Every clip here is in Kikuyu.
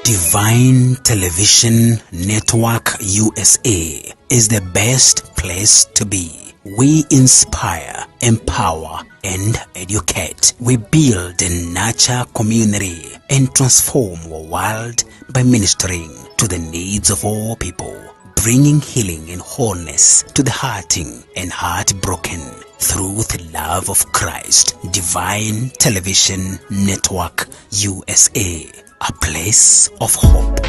Divine Television Network USA is the best place to be. We inspire, empower, and educate. We build and nurture community and transform our world by ministering to the needs of all people, bringing healing and wholeness to the hurting and heartbroken through the love of Christ. Divine Television Network USA, a place of hope.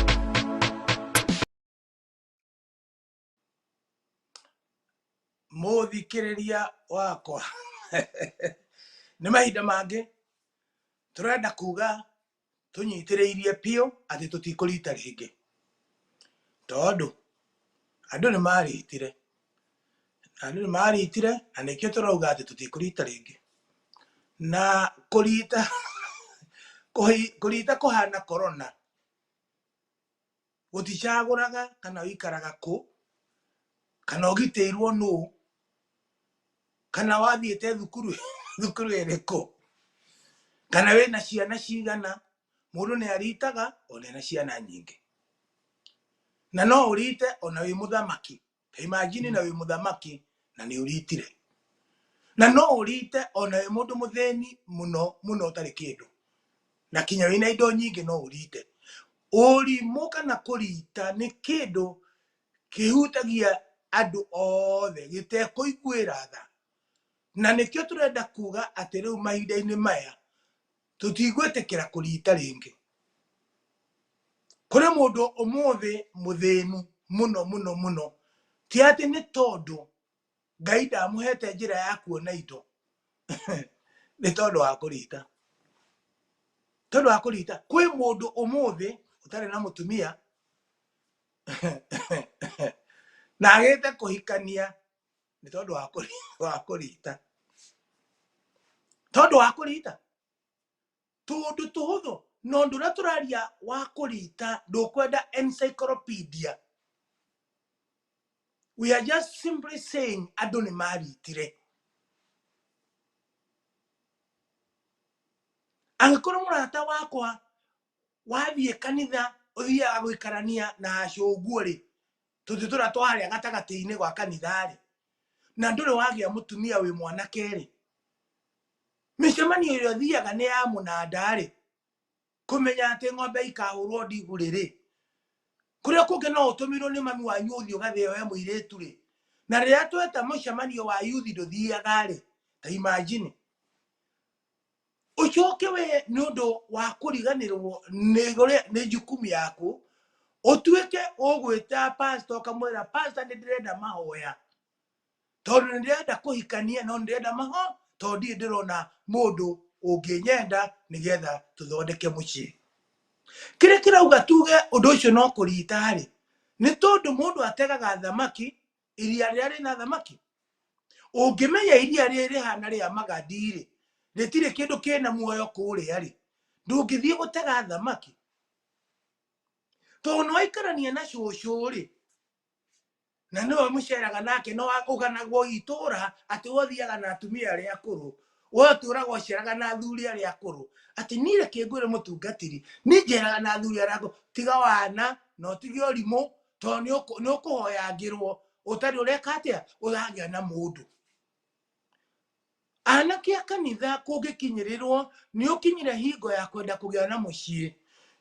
Mũthikĩrĩria wakwa, nĩ mahinda mangĩ tũrenda kuga tũnyitĩrĩirie biũ atĩ tũtikũrita rĩngĩ, tondũ andũ nĩ maritire, andũ nĩ maritire, na nĩkĩo tũrauga atĩ tũtikũrita rĩngĩ. Na kũrita kũrita kũhana corona, gũticagũraga kana ũikaraga kũ, kana ũgitĩirwo nũ, kana wathiĩte thukuru thukuru ĩrĩkũ, kana wĩna ciana cigana. Mũndũ nĩ aritaga ona ena ciana nyingĩ, na no ũrite ona wĩ mũthamaki. Ta imagine na wĩ mũthamaki na nĩ ũritire, na no ũrite ona wĩ mũndũ mũthĩni mũno mũno ũtarĩ kĩndũ, na kinya wĩna indo nyingĩ no ũrite. Ũrimũ kana kũrita nĩ kĩndũ kĩhutagia andũ othe gĩtekũiguĩra tha, na nĩkĩo tũrenda kuga atĩ rĩu mahinda-inĩ maya tũtigwĩtĩkĩra kũrita rĩngĩ. Kũrĩ mũndũ ũmũthĩ mũthĩnu mũno mũno mũno, ti atĩ nĩ tondũ Ngai ndamũhete njĩra ya kuona indo, nĩ tondũ wa kũrita, tondũ wa kũrita. Kwĩ mũndũ ũmũthĩ ũtarĩ na mũtumia na agĩte kũhikania nĩ tondũ wa wa kũrita, tondũ wa kũrita tũndũ tũhũthũ. Na ũndũ ũrĩa tũraria wa kũrita ndũkwenda encyclopedia, we are just simply saying andũ nĩ maritire. Angĩkorwo mũrata wakwa wathiĩ kanitha ũthiaga gũikarania na acũngũ rĩ, tũtĩ tũrĩa twa harĩa gatagatĩ-inĩ gwa kanitha rĩ, na ndũrĩ wagĩa mũtumia wĩ mwanake rĩ, mĩcemanio ĩrĩa ũthiaga nĩ ya mũnanda rĩ, kũmenya atĩ ng'ombe ikahũrwo ndigurĩ rĩ, kũrĩa kũngĩ no ũtũmirwo nĩ mami wanyu ũthiĩ ũgathĩe we mũirĩtu rĩ, na rĩrĩa tweta mũcemanio wa yuthi ndũthiaga rĩ, ta imagine ũcoke we nĩ ũndũ wa kũriganĩrwo nĩ jukumu yaku, ũtuĩke ũgwĩta pastor ũkamwĩra, "Pastor, nĩ ndĩrenda mahoya tondũ nĩ ndĩrenda kũhikania, no nĩ ndĩrenda maho tondũ ndirĩ ndĩrona mũndũ ũngĩnyenda nĩgetha tũthondeke mũciĩ." Kĩrĩa kĩrauga tuge ũndũ ũcio no kũrita rĩ, nĩ tondũ mũndũ ategaga thamaki iria rĩrĩa rĩna thamaki. Ũngĩmenya iria rĩrĩ rĩhana rĩa magadi rĩ, rĩtirĩ kĩndũ kĩna muoyo kũrĩa rĩ, ndũngĩthiĩ gũtega thamaki, tondũ nĩwaikarania na cũcũ rĩ, na nĩwe mũceraga nake, no ũganagwo itũra atĩ we ũthiaga na atumia arĩa akũrũ, we ũtũraga ũceraga na athuri arĩa akũrũ, atĩ niĩ reke ngwĩre mũtungatĩri, niĩ njeraga na athuri arĩa akũrũ. Tiga wana na ũtige ũrimũ, tondũ nĩ ũkũhoyangĩrwo ũtarĩ ũreka atĩa ũragĩa na mũndũ. Anake a kanitha, kũngĩkinyĩrĩrwo nĩ ũkinyire hingo ya kwenda kũgĩa na mũciĩ,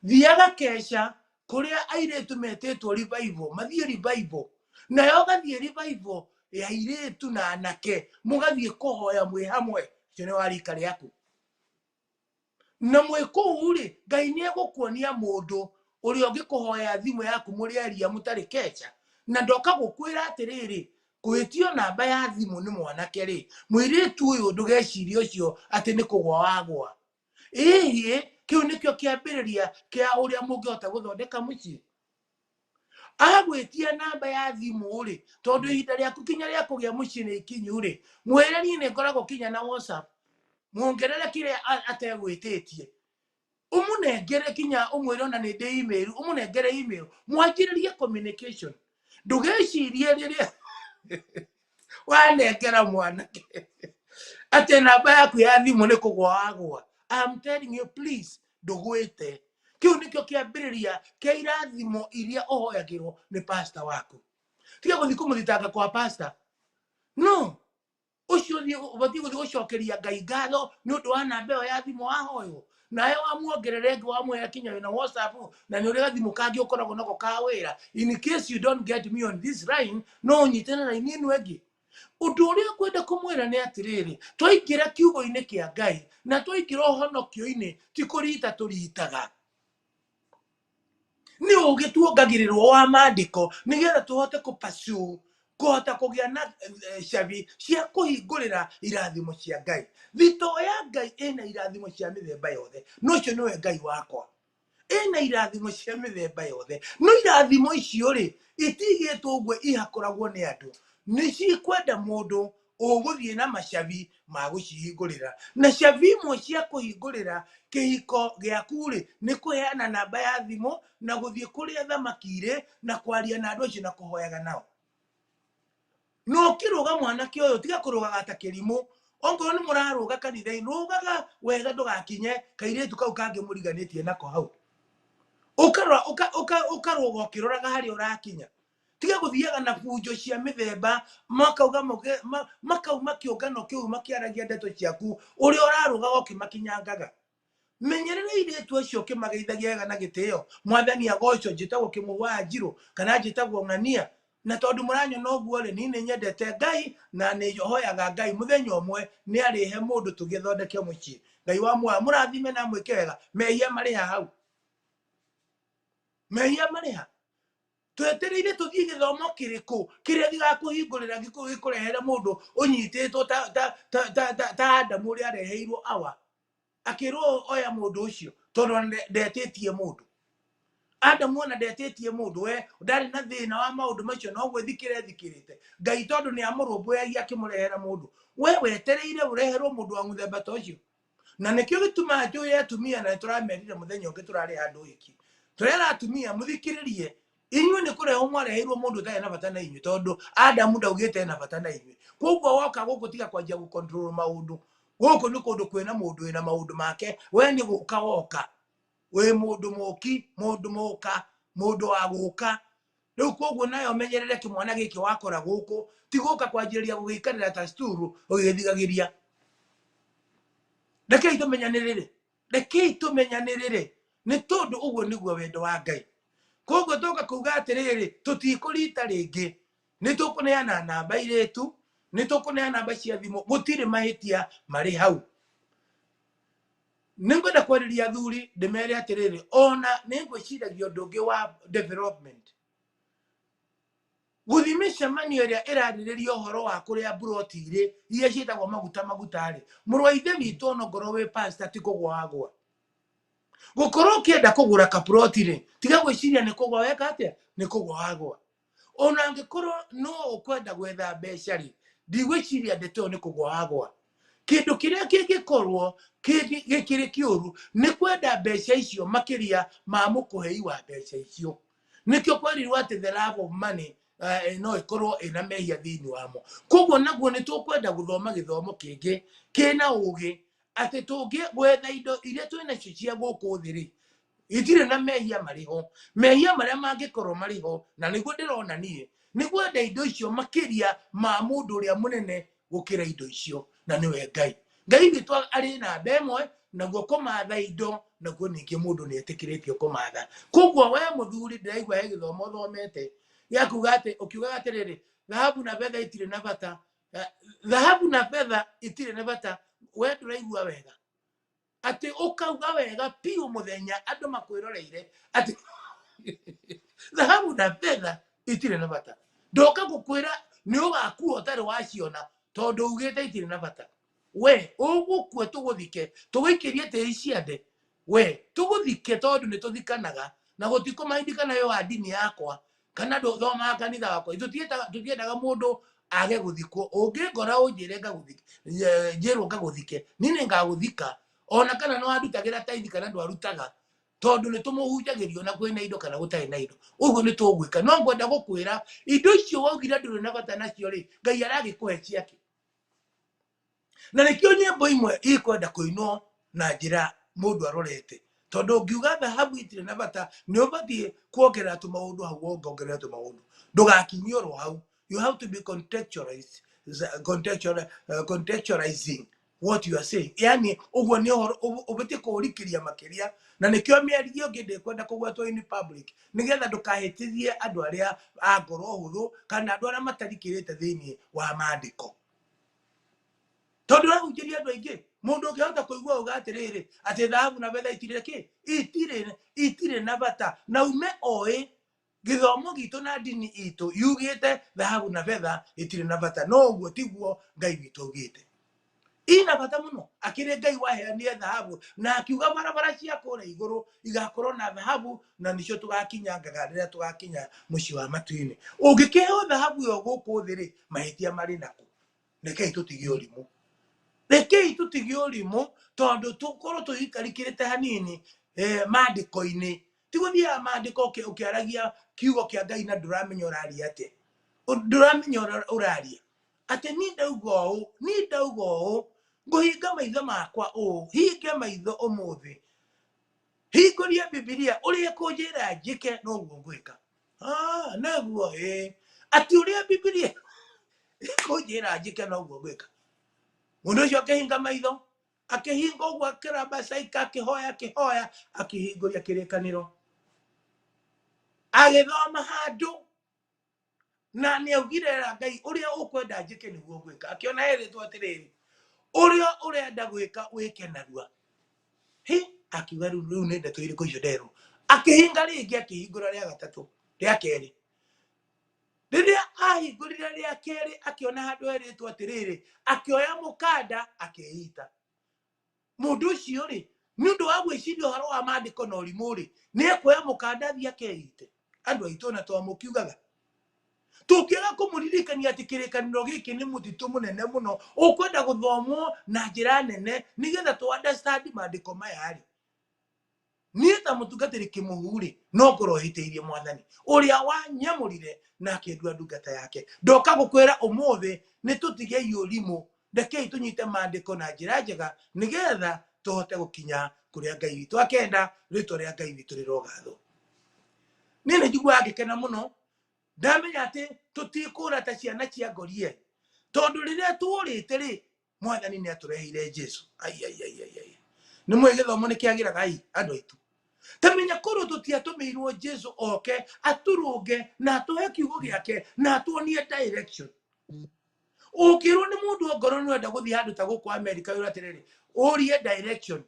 thiaga keca kũrĩa airĩtu metĩtwo revival, mathiĩ revival, nayo ũgathiĩ revival ya airĩtu na anake, mũgathiĩ kũhoya mwĩ hamwe, ũcio nĩ wa rika rĩaku. Na mwĩ kũu rĩ, Ngai nĩ egũkuonia mũndũ ũrĩa ũngĩkũhoya thimũ yaku mũrĩaria mũtarĩ keca, na ndoka gũkwĩra atĩrĩrĩ, kwĩtio namba ya thimũ nĩ mwanake rĩ, mũirĩtu ũyũ, ndũgecirie ũcio atĩ nĩ kũgwa wagwa. Ĩhĩ, kĩu nĩkĩo kĩambĩrĩria kĩa ũrĩa mũngĩhota gũthondeka mũciĩ. Agwĩtia namba ya thimũ rĩ, tondũ ihinda rĩaku kinya rĩa kũgĩa mũciĩ nĩ ikinyu rĩ, mwĩre niĩ nĩ ngoragwo kinya na WhatsApp, muongerere kĩrĩa ategwĩtĩtie, ũmũnengere kinya ũmwĩre ona nĩ ndĩ email, ũmũnengere email, mwanjĩrĩrie communication. Ndũgecirie rĩrĩa wanengera mwanake atĩ namba yaku ya thimũ nĩ kũgwa wagwa. I'm telling you, please, ndũgwĩte. Kĩu nĩkĩo kĩambĩrĩria kĩa irathimo iria ũhoyagĩrwo nĩ pastor waku. Tiga gũthiĩ kũmũthitanga kwa pastor. No ũcio ũthiĩ ũbatiĩ gũthiĩ gũcokeria Ngai ngatho nĩ ũndũ wa namba ĩyo ya thimũ wahoywo, nawe wamuongerera ĩngĩ wamwĩra kinya wĩna WhatsApp na nĩ ũrĩ gathimũ kangĩ ũkoragwo nako ka wĩra. In case you don't get me on this line, no ũnyite na raini ĩno ĩngĩ. Ũndũ ũrĩa ngwenda kũmwĩra nĩ atĩrĩrĩ, twaingĩra kiugo-inĩ kĩa Ngai na twaingĩra ũhonokio-inĩ, ti kũrita tũritaga, nĩ ũgĩ tuongagĩrĩrwo wa maandĩko nĩgetha tũhote kũpursue kũhota kũgĩa na cabi cia kũhingũrĩra irathimo cia Ngai. Thitoo ya Ngai ĩna irathimo cia mĩthemba yothe, na ũcio nĩwe Ngai wakwa. Ĩna irathimo cia mĩthemba yothe, no irathimo icio rĩ, itigĩtwo ũguo ihakũragwo nĩ andũ, nĩ cikwenda mũndũ ũgũthiĩ na macabi ma gũcihingũrĩra. Na cabi imwe cia kũhingũrĩra kĩhiko gĩaku rĩ, nĩ kũheana namba ya thimũ na gũthiĩ kũrĩa thamaki irĩ na kwaria na andũ acio na kũhoyaga nao. Na ũkĩrũga mwanake ũyũ, tiga kũrũgaga ta kĩrimũ. Ongorwo nĩ mũrarũga kanitha-inĩ, rũgaga wega ndũgakinye kairĩtu kau kangĩ mũriganĩtie nako hau. Ũkarũga ũkĩroraga harĩa ũrakinya. Tiga gũthiaga na bunjo cia mĩthemba, makauga makauma kĩũngano kĩu makĩaragia ndeto ciaku ũrĩa ũrarũgaga ũkĩmakinyangaga. Menyerera airĩtu acio ũkĩmageithagia wega na gĩtĩo. Mwathani agocwo, njĩtagwo Kĩmũhu wa Njirũ kana njĩtagwo Ng'ania, na tondũ mũranyona ũguo rĩ, niĩ nĩ nyendete Ngai na nĩ hoyaga Ngai mũthenya ũmwe nĩ arĩhe mũndũ tũgĩthondeke mũciĩ. Ngai wa muoyo amũrathime na amwĩke wega. Mehia marĩ ha hau? Mehia marĩ ha? Twetereire tũthiĩ gĩthomo kĩrĩkũ kĩrĩa gĩgakũhingũrĩra gĩkũrehere mũndũ ũnyitĩtwo ta Adamu ũrĩa areheirwo awa akĩrwo oya mũndũ ũcio, tondũ ndetĩtie mũndũ. Adamu ona ndetĩtie mũndũ, we ndarĩ na thĩna wa maũndũ macio, no gwĩthikĩra ethikĩrĩte Ngai tondũ nĩ amũrũmbũyagia akĩmũrehera mũndũ. We wetereire ũreherwo mũndũ wa mũthemba ta ũcio. Na nĩkĩo gĩtũmaga njũĩ atumia, na nĩtũramerire mũthenya ũngĩ tũrarĩ handũ hiki, tũrera atumia mũthikĩrĩrie, inyuĩ nĩ kũrehwo mwareheirwo mũndũ ũtarĩ na bata na inyuĩ, tondũ Adamu ndaugĩte ena bata na inyuĩ. Koguo woka gũkũ tiga kwanjia gũcontrol maũndũ. Gũkũ nĩ kũndũ kwĩna mũndũ wĩna maũndũ make, we nĩ gũka woka, wĩ mũndũ mũki, mũndũ mũka, mũndũ wa gũka. Rĩu koguo nayo menyerere kĩmwana gĩkĩ wakora gũkũ, ti gũka kwanjĩrĩria gũgĩikarĩra ta sturu ũgĩgĩthigagĩria. Rekei tũmenyanĩrĩre, rekei tũmenyanĩrĩre, nĩ tondũ ũguo nĩguo wendo wa Ngai. Koguo tũka kuga atĩrĩrĩ, tũtikũrita rĩngĩ, nĩ tũkũneana namba irĩtu, nĩ tũkũneana namba cia thimũ, gũtirĩ mahĩtia marĩ hau. Nĩ ngwenda kwarĩria athuri ndĩmere atĩrĩrĩ, ona nĩ ngwĩciragia ũndũ ũngĩ wa development. Gũthiĩ mĩcemanio ĩrĩa ĩrarĩrĩria ũhoro wa kũrĩa mburoti irĩ iria ciĩtagwo maguta maguta rĩ, mũrũ wa ithe witũ ona ngorwo wĩ pastor ti kũgwa wagwa. Gũkorwo ũkĩenda kũgũra kaburoti rĩ, tiga gwĩciria nĩ kũgwa weka atĩa, nĩ kũgwa wagwa. Ona angĩkorwo no ũkwenda gwetha mbeca rĩ, ndigwĩciria ndeto ĩyo nĩ kũgwa wagwa. Kĩndũ kĩrĩa kĩngĩkorwo gĩkĩrĩ kĩũru nĩ kwenda mbeca icio makĩria ma mũkũhei wa mbeca icio. Nĩkĩo kwerirwo atĩ the love of money no ĩkorwo ĩna mehia thĩinĩ wamo. Koguo naguo nĩ tũkwenda gũthoma gĩthomo kĩngĩ kĩna ũgĩ, atĩ tũngĩgwetha indo iria twĩ nacio cia gũkũ thĩ rĩ, itirĩ na mehia marĩ ho. Mehia marĩa mangĩkorwo marĩ ho, na nĩguo ndĩrona niĩ, nĩ gwenda indo icio makĩria ma mũndũ ũrĩa mũnene gũkĩra indo icio, na nĩwe Ngai. Ngai witũ arĩ namba ĩmwe, naguo kũmatha indo, naguo ningĩ mũndũ nĩ etĩkĩrĩtio kũmatha. Koguo we mũthuri, ndĩraigua he gĩthomo ũthomete gĩa kuga atĩ, ũkiugaga atĩrĩrĩ, thahabu na betha itirĩ na bata, thahabu na betha itirĩ na bata. We ndũraigua wega atĩ ũkauga wega piũ mũthenya andũ makwĩroreire atĩ thahabu na betha itirĩ na bata. Ndoka gũkwĩra nĩ ũgakua ũtarĩ waciona, tondũ ugĩte itirĩ na bata. We ũgũkua tũgũthike, tũgũikĩrie tĩri ciande, we tũgũthike, tondũ nĩ tũthikanaga na gũtikũmaindi kana wĩ wa ndini yakwa kana ndũthomaga kanitha wakwa. Tũtiendaga mũndũ age gũthikwo. Ũngĩngora ũnjĩre ngagũthike, njĩrwo ngagũthike, niĩ nĩ ngagũthika, ona kana nĩ wandutagĩra taithi kana ndwarutaga, tondũ nĩ tũmũhunjagĩrio na kwĩna indo kana gũtarĩ na indo, ũguo nĩ tũgwĩka. No ngwenda gũkwĩra indo icio waugire ndũrĩ na bata nacio rĩ, Ngai aragĩkũhe ciake. Na nĩkĩo nyĩmbo imwe ikwenda kũinwo na njĩra mũndũ arorete, Tondũ ũngiuga thahabu itirĩ na bata, nĩ ũbatiĩ kuongerera tũmaũndũ hau, wongerere tũmaũndũ. Ndũgakinyie oro hau. You have to be contextualized, contextualizing what you are saying. Yani ũguo nĩ ũhoro ũbatiĩ kũũrikĩria makĩria, na nĩkĩo mĩario ĩngĩ ndĩkwenda kũgwetwo in public, nĩgetha ndũkahĩtithie andũ arĩa a ngoro hũthũ kana andũ arĩa matarikĩrĩte thĩinĩ wa maandĩko. Tondũ ũrahunjĩria andũ aingĩ, mũndũ ũngĩhota kũigua uga atĩrĩrĩ, atĩ thahabu na betha itirĩ kĩ? Itirĩ na bata. Na ume oĩ gĩthomo gitũ na ndini itũ yugĩte thahabu na betha itirĩ na bata, no ũguo tiguo Ngai witũ augĩte. Ina bata mũno, akĩrĩ Ngai waheanire thahabu na akiuga barabara cia kũrĩa igũrũ igakorwo na thahabu, na nĩcio tũgakinyangaga rĩrĩa tũgakinya mũciĩ wa matu-inĩ. Ũngĩkĩheo thahabu ĩyo gũkũ thĩ rĩ, mahĩtia marĩ nakũ? Rekei tũtige ũrimũ, rekei tũtige ũrimũ, tondũ tũkorwo tũikarikĩrĩte hanini maandĩko-inĩ. Ti gũthiaga maandĩko ũkĩaragia kiugo kĩa Ngai na ndũramenya ũraria atĩa, ndũramenya ũrĩa ũraria. Atĩ niĩ ndauga ũũ, niĩ ndauga ũũ, ngũhinga maitho makwa ũũ, hinge maitho ũmũthĩ, hingũrie Bibilia, ũrĩa ĩkũnjĩra njĩke noguo ngwĩka. Nĩguo, ĩĩ. Atĩ ũrĩa Bibilia ĩkũnjĩra njĩke noguo ngwĩka. Mũndũ ũcio akĩhinga maitho, akĩhinga ũguo, akĩramba caika, akĩhoya, akĩhoya, akĩhingũria kĩrĩkanĩro, agĩthoma handũ, na nĩ augire ra Ngai ũrĩa ũkwenda njĩke nĩguo ngwĩka. Akĩona herĩtwo atĩrĩrĩ, ũrĩa ũrenda gwĩka wĩke narua. Hi, akiuga rĩu, rĩu nĩ ndeto irĩkũ icio nderwo? Akĩhinga rĩngĩ, akĩhingũra rĩa gatatũ, rĩa kerĩ. Rĩrĩa ahingũrire rĩa kerĩ, akĩona handũ herĩtwo atĩrĩrĩ, akĩoya mũkanda akĩĩita. Mũndũ ũcio rĩ, nĩ ũndũ wa gwĩciria ũhoro wa maandĩko na ũrimũ rĩ, nĩ ekuoya mũkanda athiĩ akeite. Andũ aitũ ona twamũkiugaga, tũngĩaga kũmũririkania atĩ kĩrĩkanĩro gĩkĩ nĩ mũtitũ mũnene mũno ũkwenda gũthomwo na njĩra nene nĩgetha tũ understand maandĩko maya rĩ, niĩ ta mũtungatĩri kĩmũhu rĩ, no ngorwo hĩtĩirie Mwathani ũrĩa wanyamũrire na akĩndua ndungata yake. Ndoka gũkwĩra ũmũthĩ nĩ tũtigei ũrimũ, rekei tũnyite maandĩko na njĩra njega nĩgetha tũhote gũkinya kũrĩa Ngai witũ akenda. Rĩtwa rĩa Ngai witũ rĩrogathwo. Niĩ nĩ njiguaga ngĩkena mũno ndamenya atĩ tũtikũra ta ciana cia ngorie, tondũ rĩrĩa tuorĩte rĩ, Mwathani nĩ atũreheire Jesu. Ai, ai, ai, ai, ai. Nĩ mũĩ gĩthomo nĩ kĩagĩraga ai andũ aitũ. Ta menya korwo tũtiatũmĩirwo Jesu oke atũrũnge na atũhe kiugo gĩake na atuonie direction. Ũngĩrwo nĩ mũndũ ongorwo nĩ ũrenda gũthiĩ handũ ta gũkũ America, wĩrwo atĩrĩrĩ, ũrie direction,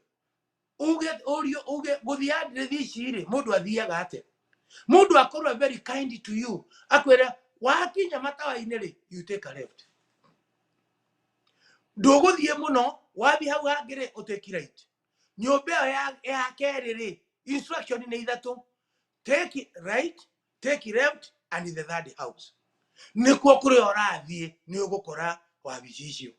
uge ũrio uge gũthiĩ andirethi ici rĩ, mũndũ athiaga atĩa? Mũndũ akorwo very kind to you, akwĩre wakinya matawa-inĩ rĩ, you take a left, ndũgũthiĩ mũno, wathiĩ hau hangĩ rĩ, ũtake right, nyũmba ĩyo ya kerĩ rĩ, instruction nĩ ithatũ: take right, take left and the third house. Nĩkuo kũrĩa ũrathiĩ nĩ ũgũkora wabici icio.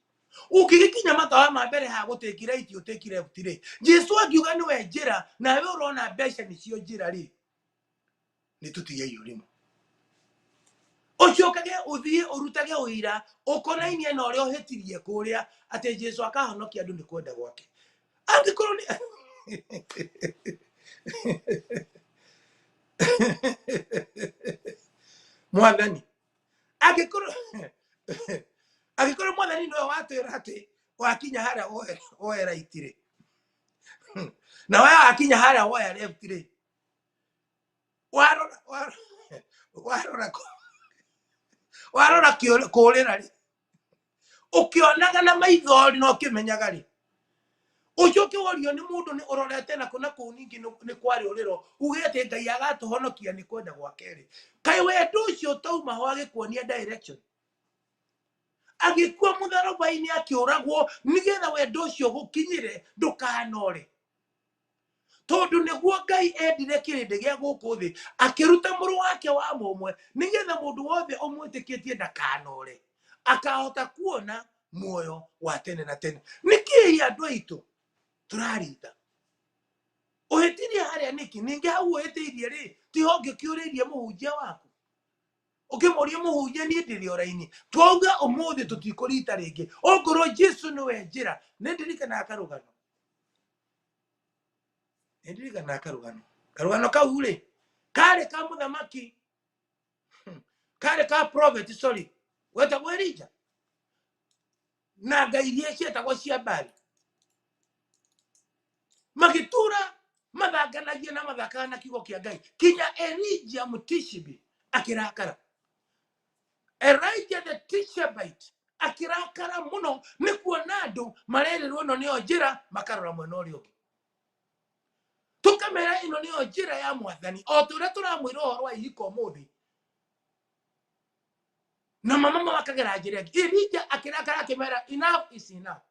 Ũngĩgĩkinya matawa ma mbere ha gũtake right, ũtake left rĩ, Jesu angiuga nĩwe njĩra, nawe ũrona mbeca nĩcio njĩra rĩ, nĩ tũtigei ũrimũ. Ũcokage ũthiĩ ũrutage ũira ũkonainie na ũrĩa ũhĩtirie kũrĩa, atĩ Jesu akahonokia andũ nĩ kwenda gwake. Angĩkorwo nĩ Mwathani, angĩkorwo Mwathani nĩwe watwĩra atĩ wakinya harĩa woe right rĩ, na we wakinya harĩa woya left rĩ, warora kũrĩra rĩ, ũkĩonaga na maitho rĩ, na ũkĩmenyaga rĩ, ũcoke worio nĩ mũndũ nĩ ũrorete na kũ na kũu ningĩ nĩ kwarĩ ũrĩro, uge atĩ Ngai agatũhonokia nĩ kwenda gwake rĩ, kaĩ wendo ũcio tauma ho agĩkuonia direction, agĩkua mũtharaba-inĩ, akĩũragwo nĩgetha wendo ũcio gũkinyĩre, ndũkanore? Tondũ nĩguo Ngai endire kĩrĩndĩ gĩa gũkũ thĩ, akĩruta mũrũ wake wa mũmwe, nĩgetha mũndũ wothe ũmwĩtĩkĩtie ndakanore, akahota kuona muoyo wa tene na tene. Nĩkĩĩ andũ aitũ tũrarita ũhĩtirie harĩa nĩkĩ? Ningĩ hau ũhĩtĩirie rĩ, tiho ũngĩkĩũrĩirie mũhunjia waku, ũkĩmũria, mũhunjia, niĩ ndĩrĩ o raini? Twauga ũmũthĩ tũtikũrita rĩngĩ ongorwo Jesu nĩwe njĩra. Nĩ ndirikanaga karũgano. Nĩ ndirikanaga karũgano. Karũgano kau rĩ, karĩ ka mũthamaki, karĩ ka prophet, sorry, wetagwo Elija na ngai iria cietagwo cia Baali. Magĩtura mathanganagia na mathakaga na kiugo kĩa Ngai kinya Elija Mũtishibi akĩrakara. Elijah the Tishbite akĩrakara mũno nĩ kuona andũ marerĩrwo ĩno nĩyo njĩra, makarora mwena ũrĩa ũngĩ. Tũkamera ĩno nĩyo njĩra ya Mwathani, o ta ũrĩa tũramwĩra ũhoro wa ihiko ũmũthĩ, na mama makagera njĩra ĩngĩ. Elija akĩrakara akĩmera, "Enough is enough,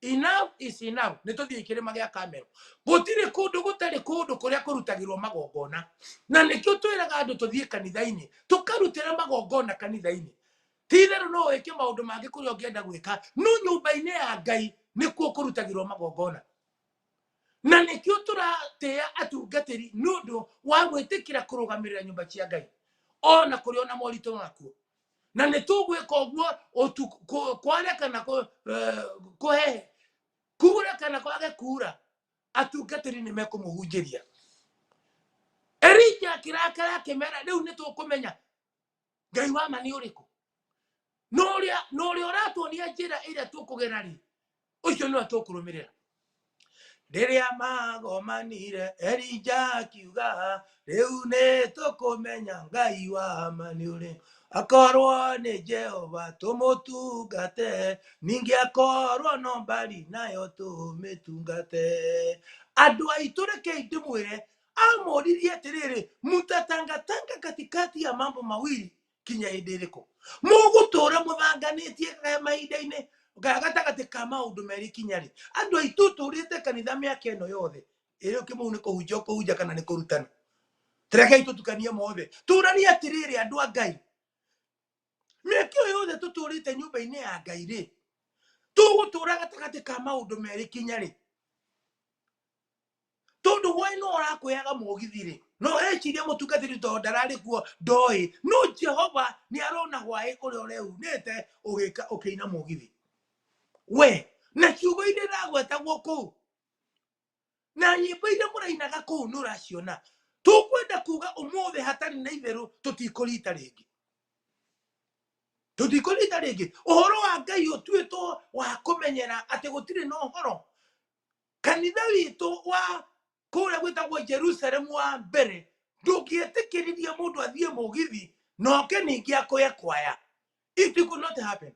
enough is enough. Nĩ tũthiĩ kĩrĩma gĩa Kamero." Gũtirĩ kũndũ gũtarĩ kũndũ kũrĩa kũrutagĩrwo magongona, na nĩkĩo twĩraga andũ tũthiĩ kanitha-inĩ tũkarutĩra magongona kanitha-inĩ. Ti itherũ no wĩke maũndũ mangĩ kũrĩa ũngĩenda gwĩka, no nyũmba-inĩ ya Ngai nĩkuo kũrutagĩrwo magongona. Na nĩkĩo tũratĩa atungatĩri nĩ ũndũ wa gwĩtĩkĩra kũrũgamĩrĩra nyũmba cia Ngai ona kũrĩ ona moritũ makuo. Na nĩ tũgwĩka ũguo kware kana kũhehe, kura kana kwage kura, atungatĩri nĩ mekũmũhunjĩria. Elija akĩrakara akĩmera, "Rĩu nĩ tũkũmenya Ngai wa ma nĩ ũrĩkũ, na ũrĩa ũratuonia njĩra ĩrĩa tũkũgera rĩ, ũcio nĩwe tũkũrũmĩrĩra." Rĩrĩa magomanire, Elija akiuga, "Rĩu nĩ tũkũmenya Ngai wa ma nĩ ũrĩ. Akorwo nĩ Jehova tũmũtungate, ningĩ akorwo no Mbari nayo tũmĩtungate." Andũ aitũ, rekei ndĩmwĩre, amũririe atĩrĩrĩ, "Mtatangatanga katikati ya mambo mawili kinya hĩndĩ ĩrĩkũ? Mũgũtũra mũthanganĩtie mahinda-inĩ gatagatĩ ka maũndũ merĩ kinya rĩ?" Andũ aitũ, tũrĩte kanitha mĩaka ĩno yothe ĩrĩ kĩmũu, nĩ kũhunjia ũkũhunjia kana nĩ kũrutana? Rekei tũtukanie mothe, tũranie atĩrĩrĩ, andũ a Ngai, mĩaka ĩyo yothe tũtũrĩte nyũmba-inĩ ya Ngai rĩ, tũgũtũra gatagatĩ ka maũndũ merĩ kinya rĩ? Tondũ hwaĩ no ũrakwĩaga mũgithi rĩ, no ũreciria mũtungatĩri tondũ ndararĩ kuo ndoĩ, no Jehova nĩ arona hwaĩ ũrĩa ũreunĩte ũgĩka ũkĩina mũgithi we, na ciugo iria iragwetagwo kũu na nyĩmbo iria mũrainaga kũu nĩ ũraciona. Tũkwenda kuga ũmũthĩ hatarĩ na itherũ, tũtikũrita rĩngĩ, tũtikũrita rĩngĩ. Ũhoro wa Ngai ũtuĩtwo wa kũmenyera atĩ gũtirĩ na ũhoro. Kanitha witũ wa kũrĩa gwĩtagwo Jerusalemu wa mbere ndũngĩetĩkĩririe mũndũ athiĩ mũgithi na oke ningĩ akũye kwaya. It could not happen.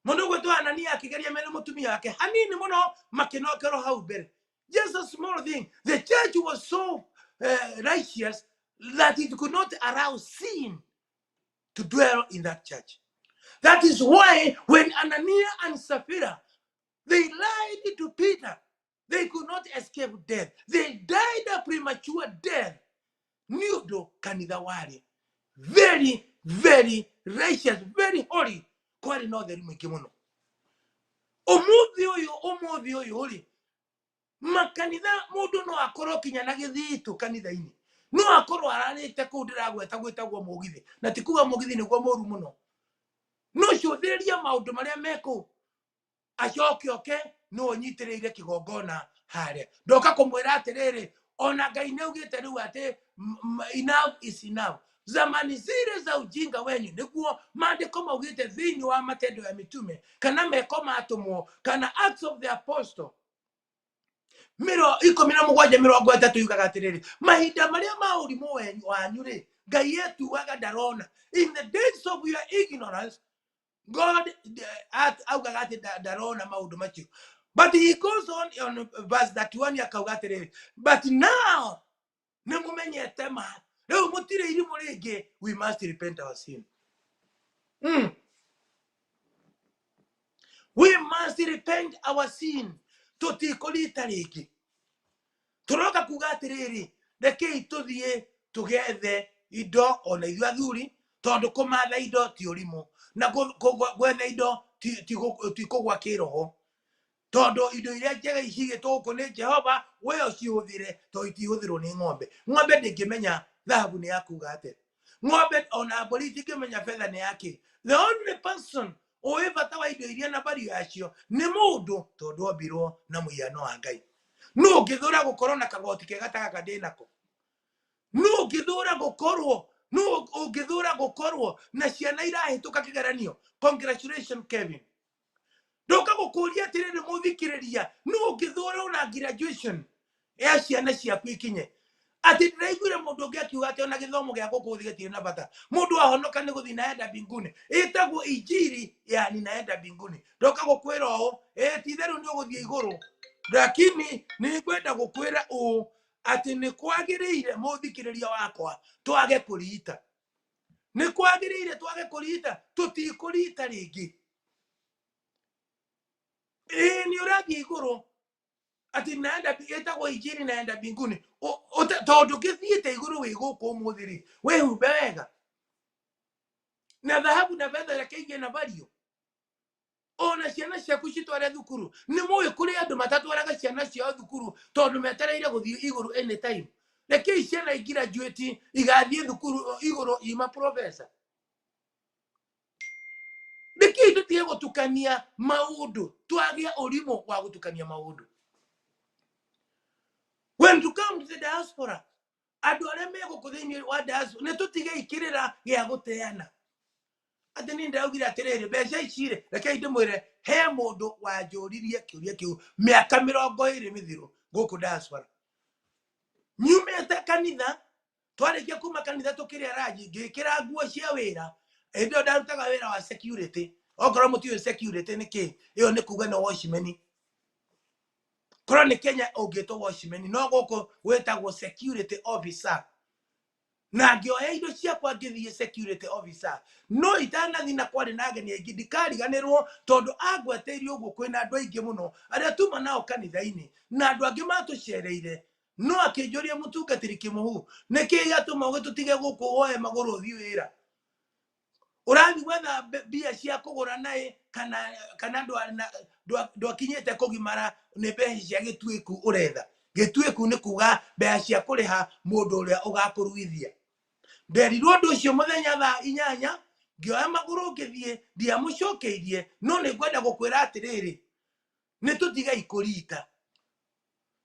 Mũndũ gwĩtwo Anania akĩgeria mena mũtumia wake hanini mũno makĩnokerwo hau mbere. Just a small thing. The church was so righteous that it could not allow sin to dwell in that church. That is why when Anania and Sapphira, they lied to Peter, they could not escape death. They died a premature death. Nĩ ũndũ kanitha warĩ very, very righteous, very holy. Kwarĩ na ũtheru mũingĩ mũno. Ũmũthĩ ũyũ, ũmũthĩ ũyũ rĩ, makanitha mũndũ no akorwo kinya na gĩthitũ kanitha-inĩ, no akorwo ararĩte kũu ndĩragweta gwĩtagwo mũgithi, na ti kuga mũgithi nĩguo mũru mũno, no cũthĩrĩria maũndũ marĩa me kũu, acoke oke no ũnyitĩrĩire kĩgongona harĩa. Ndoka kũmwĩra atĩrĩrĩ, ona Ngai nĩ augĩte rĩu atĩ enough is enough. Zamani zile za ujinga wenyu, nĩguo maandĩko maugĩte thĩinĩ wa Matendo ya Mitume kana Meko ma Atũmwo kana Acts of the Apostle mĩro 17:30, yugaga atĩrĩrĩ, mahinda marĩa ma ũrimũ wanyu rĩ, Ngai etuaga ndarona. In the days of your ignorance, God augaga atĩ ndarona maũndũ macio. But he goes on verse 31 akauga atĩrĩrĩ, "But now nĩ mũmenyete ma, rĩu mũtirĩ irimũ rĩngĩ." We must repent our sin. We must repent our sin. Tũtikũrita rĩngĩ. Tũroka kuga atĩrĩrĩ, rekei tũthiĩ tũgethe indo ona ithuĩ athuri, tondũ kũmatha indo ti ũrimũ, na gwetha indo ti kũgwa kĩroho, tondũ indo iria njega icigĩtwo gũkũ nĩ Jehova, we ũcihũthĩre, tondũ itihũthĩrwo nĩ ng'ombe. Ng'ombe ndĩngĩmenya thahabu nĩ yakuga atĩa. Ng'ombe ona mbũri itingĩmenya betha nĩ yakĩ. The only person ũĩ bata wa indo iria na value yacio nĩ mũndũ, tondũ ombirwo na mũhiano wa Ngai. Nũ ũngĩthũra gũkorwo na kagoti kega ta gaka ndĩ nako? Nũ ũngĩthũra gũkorwo, nũ ũngĩthũra gũkorwo na ciana irahĩtũka kĩgeranio? Congratulations, Kevin. Ndoka gũkũria atĩrĩrĩ mũthikĩrĩria, nũ ũngĩthũra ona graduation ya ciana ciaku ikinye? Atĩ ndĩraiguire mũndũ ũngĩ akiuga atĩ ona gĩthomo gĩa gũkũ thĩ gĩtirĩ na bata, mũndũ ahonoka nĩ gũthiĩ naenda mbinguni. Ĩtagwo injiri ya ninaenda mbinguni. Ndoka gũkwĩra ũũ, ĩ ti itherũ nĩ ũgũthiĩ igũrũ, lakini nĩ ngwenda gũkwĩra ũũ atĩ nĩ kwagĩrĩire mũthikĩrĩria wakwa twage kũriita. Nĩ kwagĩrĩire twage kũriita, tũtikũriita rĩngĩ. Ĩ nĩ ũrathiĩ igũrũ atĩ naenda ĩtagwo injiri naenda mbinguni. Tondũ ngĩthiĩte igũrũ wĩ gũkũ ũmũthĩ rĩ, wĩhumbe wega na thahabu na betha reke igĩe na value. Ona ciana ciaku citware thukuru. Nĩ mũĩ kũrĩ andũ matatwaraga ciana ciao thukuru tondũ metereire gũthiĩ igũrũ anytime. Rekei ciana igraduate igathiĩ thukuru igũrũ ima professor. Nĩkĩĩ tũtige gũtukania maũndũ, twagĩa ũrimũ wa gũtukania maũndũ. When to come to the diaspora, andũ arĩa me gũkũ thĩinĩ wa diaspora, nĩ tũtige ikĩrĩra gĩa gũteana. Atĩ niĩ ndĩraugire atĩrĩrĩ, mbeca ici rĩ, rekei ndĩmwĩre, he mũndũ wanjũririe kĩũria kĩu mĩaka 20 mĩthiru gũkũ diaspora. Nyumĩte kanitha, twarĩkia kuma kanitha tũkĩrĩa ranji, ngĩkĩra nguo cia wĩra. Hĩndĩ ĩyo ndarutaga wĩra wa security. Okorwo mũtiũĩ security nĩ kĩ, ĩyo nĩ kuga nĩ watchman. Korwo nĩ Kenya ũngĩtwo watchman, no gũkũ wĩtagwo security officer. Na ngĩoya indo ciakwa ngĩthiĩ security officer. No itanathiĩ na kwarĩ na ageni aingĩ, ndikariganĩrwo tondũ angweteirie ũguo kwĩna andũ aingĩ mũno arĩa tuma nao kanitha-inĩ na andũ angĩ matũcereire. No akĩnjũria, mũtungatĩri Kĩmũhu, nĩkĩ gĩatũma ũgĩtũtige gũkũ woe magũrũ ũthiĩ wĩra? Ũrathiĩ gwetha mbia cia kũgũra naĩ kana ndwakinyĩte kũgimara, nĩ mbeca cia gĩtuĩku ũretha. Gĩtuĩku nĩ kuga mbeca cia kũrĩha mũndũ ũrĩa ũgakũruithia. Nderirwo ũndũ ũcio mũthenya thaa 8, ngĩoya magũrũ ngĩthiĩ, ndiamũcokeirie, no nĩ ngwenda gũkwĩra atĩrĩrĩ, nĩ tũtigei kũrita.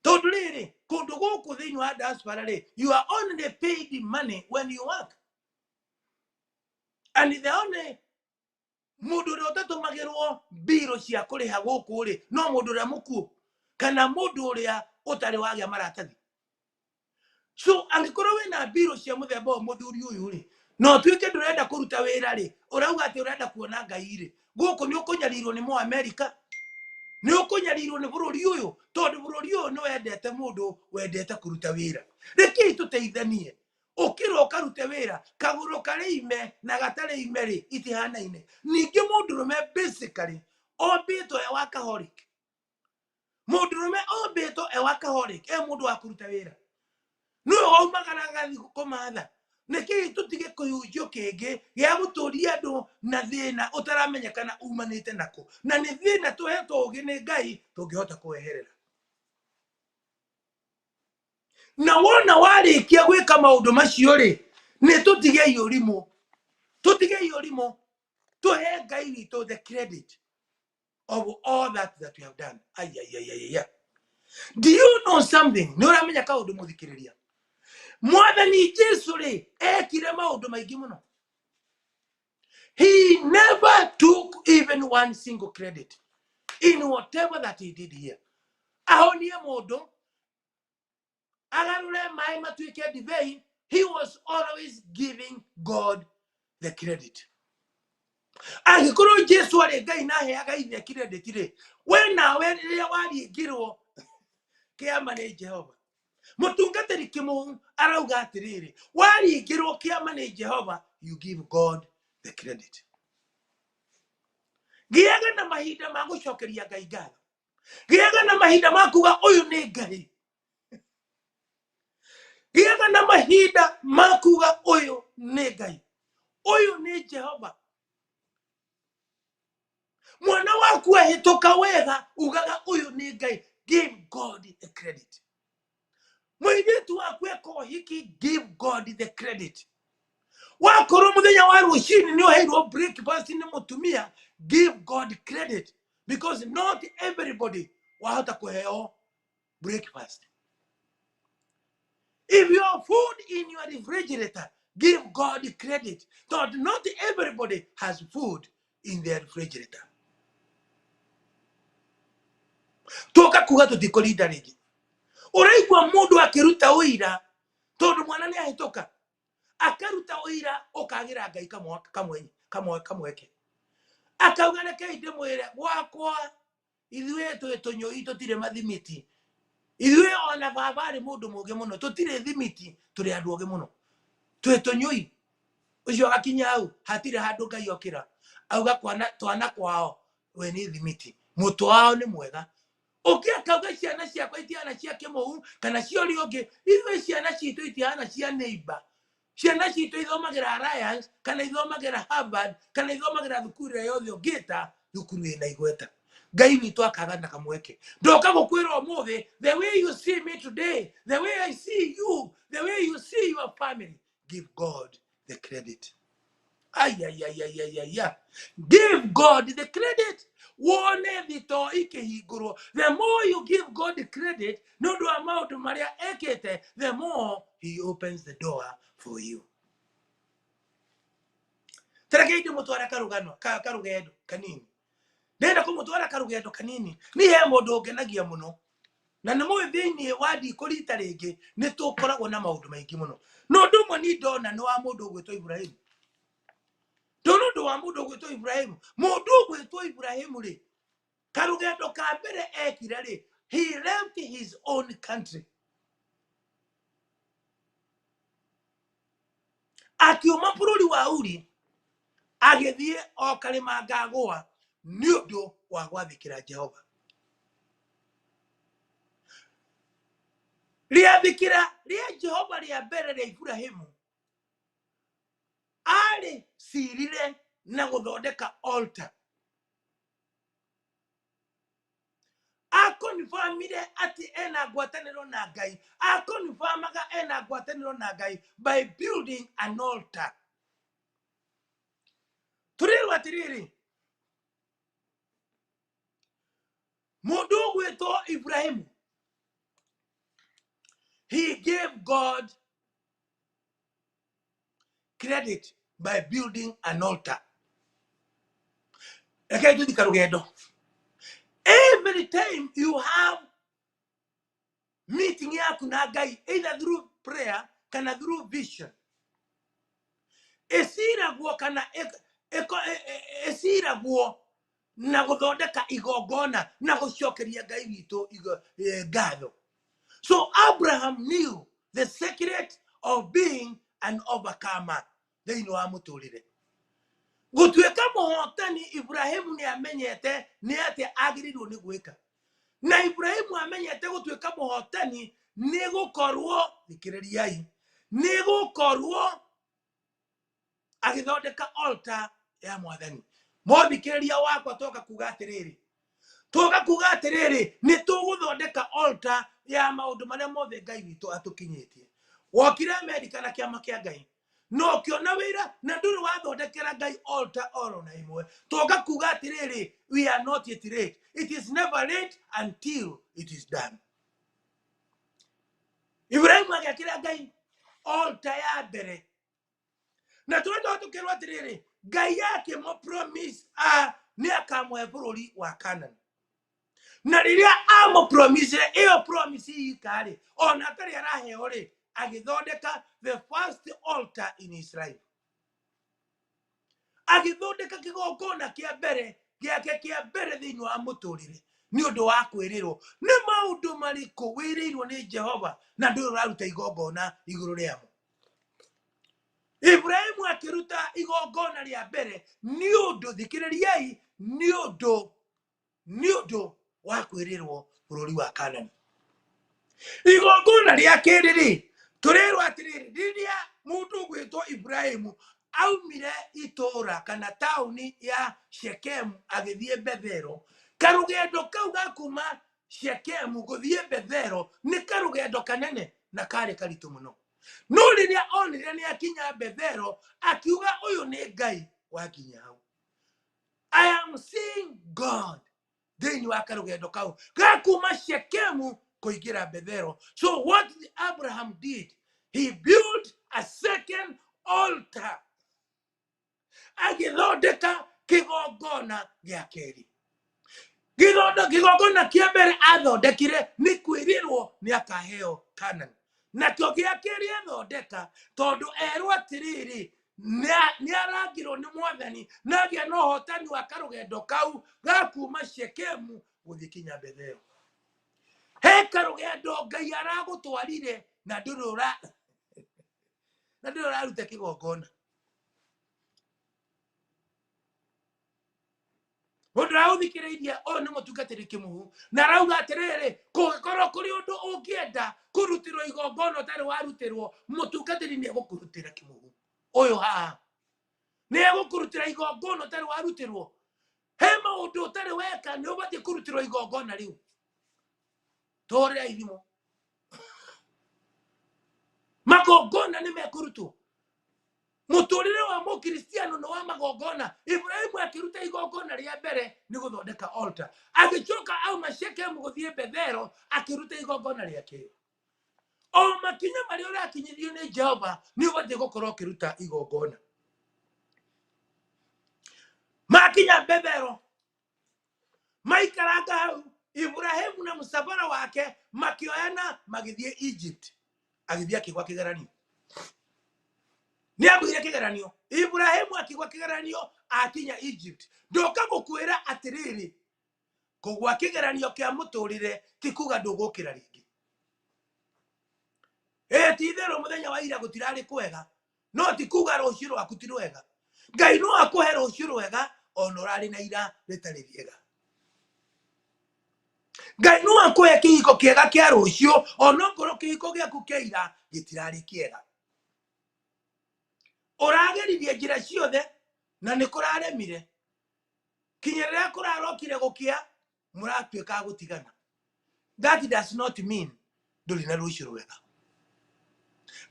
Tondũ rĩrĩ, kũndũ gũkũ thĩinĩ wa diaspora rĩ, you are only paid money when you work. And the only mũndũ ũrĩa ũtatũmagĩrwo mbirũ cia kũrĩha gũkũ rĩ, no mũndũ ũrĩa mũkuũ kana mũndũ ũrĩa ũtarĩ wagĩa maratathi. So angĩkorwo wĩna mbirũ cia mũthemba ũyũ mũthuri ũyũ rĩ, na ũtuĩke ndũrenda kũruta wĩra rĩ, ũrauga atĩ ũrenda kuona Ngai rĩ, gũkũ nĩ ũkũnyarirwo nĩ Mũamerika, nĩ ũkũnyarirwo nĩ bũrũri ũyũ, tondũ bũrũri ũyũ nĩ wendete mũndũ wendete kũruta wĩra. Rekei tũteithanie. Ũkĩra ũkarute wĩra, kagũrũ karĩ ime na gatarĩ ime rĩ, itihanaine. Ningĩ mũndũrũme basically ombĩtwo e workaholic. Mũndũrũme ombĩtwo e workaholic, e mũndũ wa kũruta wĩra. Nĩwe waumagara agathiĩ kũmatha. Nĩkĩĩ tũtige kĩhunjio kĩngĩ gĩa gũtũria andũ na thĩna ũtaramenyekana umanĩte nakũ? Na nĩ thĩna tũhetwo ũũgĩ nĩ Ngai tũngĩhota kũweherera. Na wona warĩkia gwĩka maũndũ macio rĩ, nĩ tũtigei ũrimũ. Tũtigei ũrimũ. Tũhe Ngai witũ the credit of all that we have done. Ai, ai, ai, ai, ai. Do you know something? Nĩ ũramenya kaũndũ mũthikĩrĩria? Mwathani Jesu rĩ, ekire maũndũ maingĩ mũno. He never took even one single credit in whatever that he did here. Ahonie mũndũ, agarũre maĩ matuĩke ndibei, he was always giving God the credit. Angĩkorwo Jesu arĩ Ngai na aheaga ithe credit rĩ, we nawe rĩrĩa waringirwo kĩama nĩ Jehova. Mũtungatĩri Kĩmũhu arauga atĩrĩrĩ, waringirwo kĩama nĩ Jehova, you give God the credit. Gĩaga na mahinda ma gũcokeria Ngai ngatho. Gĩaga na mahinda ma kuga ũyũ nĩ Ngai. Gĩaga na mahinda ma kuga ũyũ nĩ Ngai. Ũyũ nĩ Jehova. Mwana waku ahĩtũka wega, ugaga ũyũ nĩ Ngai. Give God the credit. Mũirĩtu waku eka ũhiki, give God the credit. Wakorwo mũthenya wa rũcinĩ nĩ ũheirwo breakfast nĩ mũtumia, give God credit. Because not everybody wahota kũheo Breakfast. If you have food in your refrigerator, give God credit. Tondũ not everybody has food in their refrigerator. Tũka kuga tũtikũrinda rĩngĩ. Ũraigua mũndũ akĩruta ũira tondũ mwana nĩ ahĩtũka, akaruta ũira ũkagĩra Ngai kamweke. Akauga rekei ndĩmwĩre gwakwa ithuĩ twĩ tũnyũi tũtirĩ mathimiti. Ithuĩ ona baba arĩ mũndũ mũũgĩ mũno, tũtirĩ thimiti, tũrĩ andũ ogĩ mũno. Twĩ tũnyũi. Ũcio agakinya hau, hatirĩ handũ Ngai okĩra. Auga twana kwao we nĩ thimiti. Mũtwe wao nĩ mwega. Ũngĩ akauga ciana ciakwa itihana cia kĩmũu kana cia ũrĩa ũngĩ, ithuĩ ciana citũ itihana cia neighbor. Ciana citũ ithomagĩra Alliance kana ithomagĩra Harvard kana ithomagĩra thukuru ĩrĩa yothe ũngĩta thukuru ĩna igweta. Ngai witũ akaga na kamweke. Ndoka gũkwĩra ũmũthĩ, the way you see me today, the way I see you, the way you see your family, give God the credit. Ay, ay, ay, ay, ay, ay, ay. Give God the credit. Wone thito ikĩhingũrwo. The more you give God the credit, nĩ ũndũ wa maũndũ marĩa ekĩte, the more he opens the door for you. Tarekei ndĩmũtware karũgano, karũgendo kanini. Ndĩrenda kũmũtwara karũgendo kanini. Niĩ he mũndũ ũngenagia mũno. Na nĩ mũĩ thĩinĩ wa ndikũrita rĩngĩ, nĩ tũkoragwo na maũndũ maingĩ mũno. Na ũndũ ũmwe niĩ ndona nĩ wa mũndũ ũgwĩtwo Ibrahimu. Ndona ũndũ wa mũndũ ũgwĩtwo Ibrahimu. Mũndũ ũgwĩtwo Ibrahimu rĩ, karũgendo ka mbere ekire rĩ, he left his own country. Akiuma bũrũri wa Uri, agĩthiĩ o karĩma ngagũa nĩ ũndũ wa gwathĩkĩra Jehova. Rĩathĩkĩra rĩa Jehova rĩa mbere rĩa Ibrahimu, arĩ cirire na gũthondeka altar. Akonfirmire atĩ ena ngwatanĩro na Ngai. Akonfirmaga ena ngwatanĩro na Ngai by building an altar. Tũrĩrwo atĩrĩrĩ, mũndũ ũgwĩtwo Ibrahimu, he gave God credit by building an altar. Rekei tũthiĩ karũgendo. Every time you have meeting yaku na Ngai, either through prayer kana through vision, ĩciragwo kana ĩciragwo na gũthondeka igongona na gũcokeria Ngai witũ ngatho. So Abraham knew the secret of being an overcomer thĩinĩ wa mũtũrĩre. Gũtuĩka mũhotani, Ibrahimu nĩ amenyete nĩ atĩa agĩrĩirwo nĩ gwĩka. Na Ibrahimu amenyete gũtuĩka mũhotani nĩ gũkorwo, thikĩrĩriai, nĩ gũkorwo agĩthondeka altar ya Mwathani. Mũthikĩrĩria wakwa toka kuga atĩrĩrĩ, toka kuga atĩrĩrĩ, nĩ tũgũthondeka altar ya maũndũ marĩa mothe Ngai witũ atũkinyĩtie. Wokire Amerika na kĩama kĩa Ngai, no ũkĩona wĩra na ndũrĩ wathondekera Ngai altar oro na ĩmwe. Toka kuga atĩrĩrĩ, we are not yet late. It is never late until it is done. Ibrahimu agĩakĩra Ngai altar ya mbere. Na tũrenda tũkĩrwo atĩrĩrĩ, Ngai akĩmũ promise nĩ akamũhe bũrũri wa Canaan. Na rĩrĩa amũ promise ĩyo promise ika rĩ, ona atarĩ araheo rĩ, agĩthondeka the first altar in Israel. Agĩthondeka kĩgongona kĩa mbere gĩake kĩa mbere thĩinĩ wa mũtũrĩre nĩ ũndũ wa kwĩrĩrwo. Nĩ maũndũ marĩkũ wĩrĩirwo nĩ Jehova na ndũrĩ ũraruta igongona igũrũ rĩamo? Ibrahimu akĩruta igongona rĩa mbere nĩ ũndũ, thikĩrĩriai, nĩ ũndũ wa kwĩrĩrwo bũrũri wa Canaan. Igongona rĩa kerĩ rĩ, tũrerwo atĩrĩrĩ, rĩrĩa mũndũ ũgwĩtwo Ibrahimu aumire itũũra kana taũni ya Shekemu agĩthiĩ Bethelo, karũgendo kau ga kuma Shekemu gũthiĩ Bethelo nĩ karũgendo kanene na karĩ karitũ mũno. No rĩrĩa onire nĩ akinya Bethelo, akiuga ũyũ nĩ Ngai wakinya hau. I am seeing God thĩinĩ wa karũgendo kau ga kuma Shekemu Kũingĩra Bethelo. So what Abraham did, he built a second altar, agĩthondeka kĩgongona gĩa kerĩ. Kĩgongona kĩa mbere athondekire nĩ kwĩrĩrwo nĩ akaheo Kanani, nakĩo gĩa kerĩ athondeka tondũ erwo atĩrĩrĩ, nĩ arangĩrwo nĩ Mwathani na agĩa na ũhotani wa karũgendo kau ga kuma Shekemu gũthiĩ kinya Bethelo. He karũgendo Ngai aragũtwarire na ndũrĩ ũraruta kĩgongona. Mũndũ ũraũthikĩrĩirie ũyũ nĩ mũtungatĩri Kĩmuhu, na arauga atĩrĩrĩ, kũngĩkorwo kũrĩ ũndũ ũngĩenda kũrutĩrwo igongona ũtarĩ warutĩrwo, mũtungatĩri nĩ egũkũrutĩra. Kĩmuhu ũyũ haha nĩ egũkũrutĩra igongona ũtarĩ warutĩrwo. He maũndũ ũtarĩ weka, nĩ ũbatiĩ kũrutĩrwo igongona rĩu. Tũhũrĩra ithimo, magongona nĩ mekũrutwo. Mũtũrĩre wa mũkristiano nĩ wa magongona. Ibrahimu akĩruta igongona rĩa mbere nĩ gũthondeka altar, agĩcoka auma Shekemu gũthiĩ Bethelo akĩruta igongona rĩa kerĩ. O makinya marĩa ũrakinyithio nĩ Jehova, nĩ ũbatiĩ gũkorwo ũkĩruta igongona. Makinya Bethelo, maikaranga hau, Ibrahimu na mũcabara wake makĩoyana magĩthiĩ Egypt. Agĩthiĩ akĩgwa kĩgeranio, nĩ agwire kĩgeranio. Ibrahimu akĩgwa kĩgeranio akinya Egypt. Ndoka gũkwĩra atĩrĩrĩ, kũgwa kĩgeranio kĩa mũtũrĩre ti kuga ndũgũkĩra rĩngĩ. Ĩ ti itherũ mũthenya wa ira gũtirarĩ kwega, no ti kuga rũciũ rwaku ti rwega. Ngai no akũhe rũciũ rwega ona ũrarĩ na ira rĩtarĩ rĩega. Ngai no akũhe kĩhiko kĩega kĩa rũciũ onokorwo kĩhiko gĩaku kĩa ira gĩtirarĩ kĩega. Ũrageririe njĩra ciothe na nĩ kũraremire, kinya rĩrĩa kũrarokire gũkĩa mũratuĩka a gũtigana. That does not mean ndũrĩ na rũciũ rwega.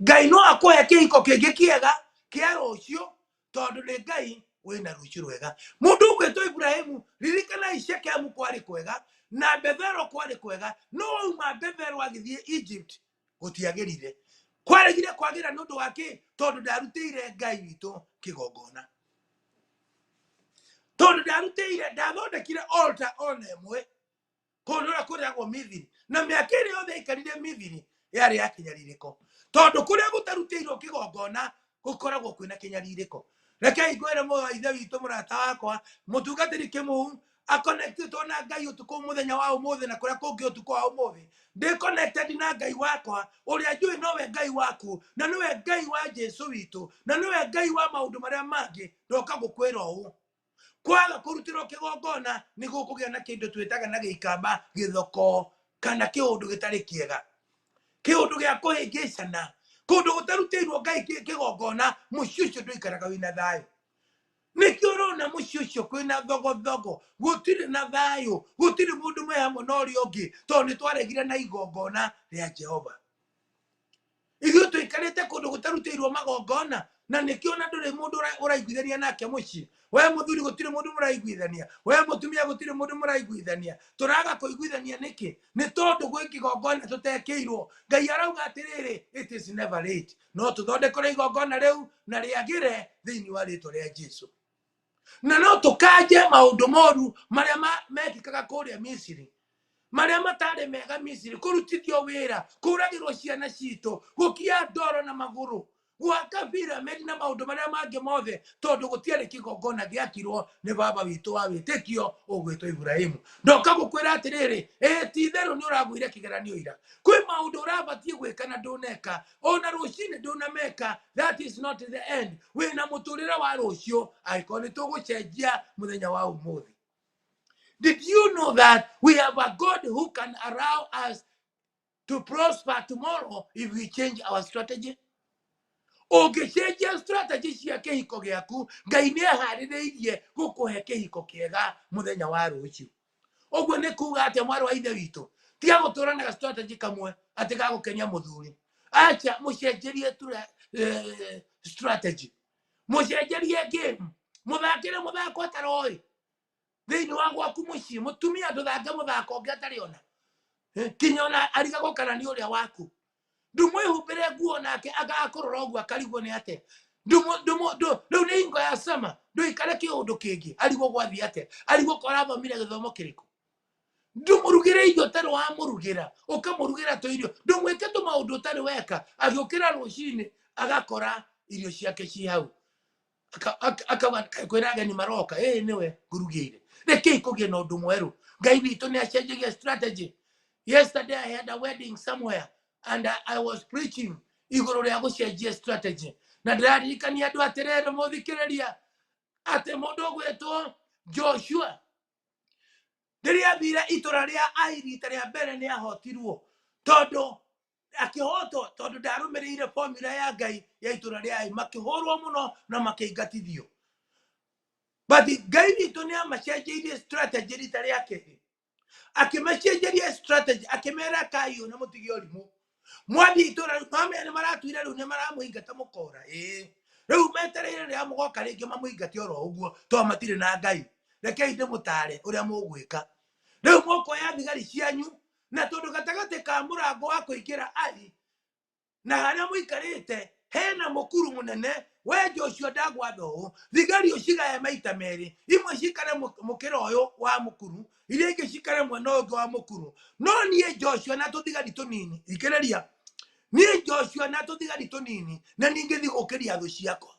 Ngai no akũhe kĩhiko kĩngĩ kĩega kĩa rũciũ tondũ nĩ Ngai wĩna rũciũ rwega. Mũndũ ũgwĩtwo Ibrahimu, ririkanai Shekemu kwarĩ kwega na Bethelo kwarĩ kwega, no auma Bethelo agĩthiĩ Egypt gũtiagĩrire. Kwaregire kwagĩra nĩ ũndũ wa kĩ? Tondũ ndarutĩire Ngai witũ kĩgongona, tondũ ndarutĩire, ndathondekire altar ona ĩmwe kũndũ ũrĩa kũrĩagwo Mithiri. Na mĩaka ĩrĩa yothe aikarire Mithiri yarĩ ya kĩnyarirĩko, tondũ kũrĩa gũtarutĩirwo kĩgongona gũkoragwo kwĩna kĩnyarirĩko. Rekei ngwĩre, mũrũ wa ithe witũ, mũrata wakwa, mũtungatĩri Kĩmuhu akonectĩtwo na Ngai ũtukũ mũthenya wa ũmũthĩ na kũrĩa kũngĩ ũtukũ wa ũmũthĩ. Ndĩ connected na Ngai wakwa ũrĩa njũĩ nowe Ngai waku na nĩwe Ngai wa Jesu witũ na nĩwe Ngai wa maũndũ marĩa mangĩ. Ndoka gũkwĩra ũũ, kwaga kũrutĩrwo kĩgongona nĩ gũkũgĩa na kĩndũ twĩtaga na Gĩikamba gĩthoko kana kĩũndũ gĩtarĩ kĩega, kĩũndũ gĩa kũhĩngĩcana. Kũndũ gũtarutĩirwo Ngai kĩgongona, mũciĩ ũcio ndũikaraga wĩna thayũ. Nĩkĩo ũrona mũciĩ ũcio kwĩna thogothogo, gũtirĩ na thayũ, gũtirĩ mũndũ me hamwe na ũrĩa ũngĩ, tondũ nĩ twaregire na igongona rĩa Jehova. Ithuĩ tũikarĩte kũndũ gũtarutĩirwo magongona, na nĩkĩo na ndũrĩ mũndũ ũraiguithania nake mũciĩ. We mũthuri gũtirĩ mũndũ mũraiguithania, we mũtumia gũtirĩ mũndũ mũraiguithania. Tũraga kũiguithania nĩkĩ? Nĩ tondũ gwĩ kĩgongona tũtekĩirwo. Ngai arauga atĩrĩrĩ, it is never late, no tũthondekere igongona rĩu na rĩagĩre thĩinĩ wa rĩtwa rĩa Jesu, na no tũkanje maũndũ moru marĩa mekĩkaga kũrĩa Misiri, marĩa matarĩ mega Misiri, kũrutithio wĩra, kũragĩrwo ciana citũ, gũkia ndoro na magũrũ, gwaka piramidi na maũndũ marĩa mangĩ mothe, tondũ gũtiarĩ kĩgongona gĩakirwo nĩ baba witũ wa wĩtĩkio ũgwĩtwo Ibrahimu. Ndoka gũkwĩra atĩrĩrĩ, ĩ ti itherũ nĩ ũragũire kĩgeranio ira, kwĩ maũndũ ũrabatiĩ gwĩka na ndũneka, ona rũcinĩ ndũnameka. That is not the end. Wĩna mũtũrĩre wa rũciũ angĩkorwo nĩ tũgũcenjia mũthenya wa ũmũthĩ. Did you know that we have a God who can allow us to prosper tomorrow if we change our strategy? Ũngĩcenjia strategy cia kĩhiko gĩaku, Ngai nĩ aharĩrĩirie gũkũhe kĩhiko kĩega mũthenya wa rũciũ. Ũguo nĩ kuga atĩa, mwarĩ wa ithe witũ? Tiga gũtũra na strategy kamwe atĩ gagũkenia mũthuri. Acha, mũcenjerie strategy, mũcenjerie game, mũthakĩre mũthako ataroĩ thĩinĩ wa gwaku mũciĩ. Mũtumia, ndũthake mũthako ũngĩ atarĩ ona. Kinya ona arigagwo kana nĩ ũrĩa waku. Ndũmwĩhumbĩre nguo nake agakũrora ũguo akarigwo nĩ atĩa. Rĩu nĩ hingo ya sama, ndũikare kĩũndũ kĩngĩ, arigwo gwathiĩ atĩa, arigwo ko arathomire gĩthomo kĩrĩkũ. Ndũmũrugĩre irio ũtarĩ wamũrugĩra, ũkamũrugĩra tũirio, ndũmwĩke tũmaũndũ ũtarĩ weka, agĩũkĩra rũcinĩ agakora irio ciake ci hau. Akauga kaĩ kwĩna ageni maroka, ĩĩ nĩwe ngũrugĩire. Rekei kũgĩe na ũndũ mwerũ. Ngai witũ nĩ acenjagia strategy. Yesterday I had a wedding somewhere and I was preaching igũrũ rĩa gũcenjia strategy. Na ndĩraririkania andũ atĩrĩrĩ, mũthikĩrĩria, atĩ mũndũ ũgwĩtwo Joshua rĩrĩa athire itũra rĩa Ai rita rĩa mbere nĩ ahotirwo, tondũ akĩhotwo tondũ ndarũmĩrĩire formula ya Ngai ya itũra rĩa Ai, makĩhũrwo mũno na makĩingatithio. But Ngai witũ nĩ amacenjeirie strategy rita rĩa kerĩ, akĩmacenjeria strategy, akĩmera kai ũyũ na mũtige ũrimũ, mwathiĩ itũra rĩu mamenya nĩ maratuire rĩu nĩ maramũingata mũkora, ĩĩ rĩu metereire rĩrĩa mũgoka rĩngĩ mamũingate oro ũguo, tondũ matirĩ na Ngai. Rekei ndĩmũtare ũrĩa mũgwĩka. Rĩu mũkoya thigari cianyu, na tondũ gatagatĩ ka mũrango wa kũingĩra Ai na harĩa mũikarĩte hena mũkuru mũnene, we Joshua ndagwatha ũũ, thigari ũcigae maita merĩ, imwe cikare mũkĩra ũyũ wa mũkuru, iria ingĩ cikare mwena ũyũ ũngĩ wa mũkuru. No niĩ Joshua na tũthigari tũnini, thikĩrĩria, niĩ Joshua na tũthigari tũnini, na ningĩ thiĩ gũkĩria thũ ciakwa,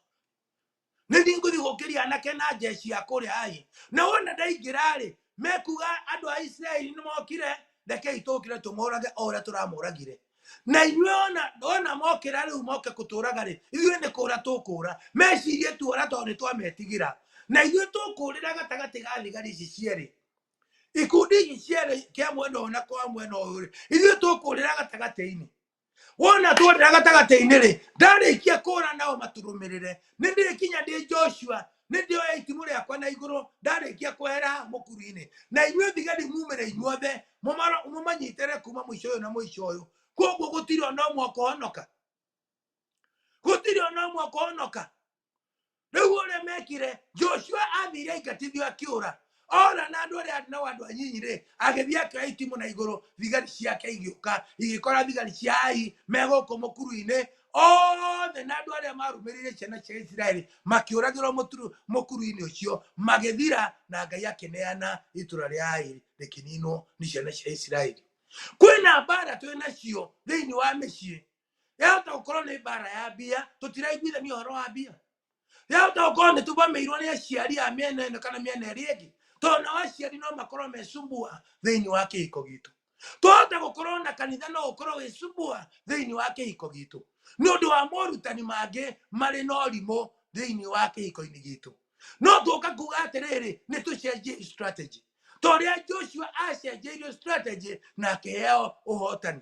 nĩ niĩ ngũthiĩ gũkĩria anake na njeci ya kũrĩa Ai. Na wona ndaingĩra rĩ, mekuga andũ a Isiraeli nĩ mokire, rekei tũkĩre tũmorage o ũrĩa tũramoragire. Na inyuĩ ona mokĩra rĩu moke kũtũraga rĩ, ithuĩ nĩ kũra tũkũra, mecirie tuora tondũ nĩ twametigĩra. Na ithuĩ tũkũrĩra gatagatĩ ga thigari ici cierĩ, ikundi ici cierĩ, kĩa mwena ũyũ na kwa mwena ũyũ rĩ, ithuĩ tũkũrĩra gatagatĩ-inĩ. Wona tworĩra gatagatĩ-inĩ rĩ, ndarĩkia kũra nao matũrũmĩrĩre, nĩ ndĩkinya ndĩ Joshua, nĩ ndĩoya itimũ rĩakwa na igũrũ, ndarĩkia kwehera haha mũkuru-inĩ, na inyuĩ thigari mumĩre inyuothe, mũmanyitĩre kuma mũico ũyũ na mũico ũyũ. Koguo gũtirĩ ona ũmwe ũkũhonoka, gũtirĩ ona ũmwe ũkũhonoka. Rĩu ũrĩa mekire, Joshua athire aingatithio akĩũra, ora na andũ arĩa nao andũ anyinyi rĩ, agĩthiĩ akĩoya itimũ na igũrũ, thigari ciake igĩũka igĩkora thigari cia Ai me gũkũ mũkuru-inĩ othe, na andũ arĩa marũmĩrĩire ciana cia Isiraeli makĩũragĩrwo mũkuru-inĩ ũcio, magĩthira, na Ngai akĩneana itũra rĩa Ai rĩkĩninwo nĩ ciana cia Isiraeli. Kwĩna mbara twĩ nacio thĩinĩ wa mĩciĩ, yahota gũkorwo nĩ mbara ya mbia, tũtiraiguithania ũhoro wa mbia, yahota gũkorwo nĩ tũvamĩirwo nĩ aciari a mĩena ĩno kana mĩena ĩrĩa ĩngĩ, tondũ nao aciari no makorwo mecumbua thĩinĩ wa kĩhiko gitũ. Twahota gũkorwo na kanitha no ũkorwo wĩcumbua thĩinĩ wa kĩhiko gitũ nĩ ũndũ wa morutani mangĩ marĩ na ũrimũ thĩinĩ wa kĩhiko-inĩ gitũ. No tũka kuga atĩrĩrĩ, nĩ tũcenjie strategy, ta ũrĩa Joshua acenjeirio strategy na akĩheo ũhotani.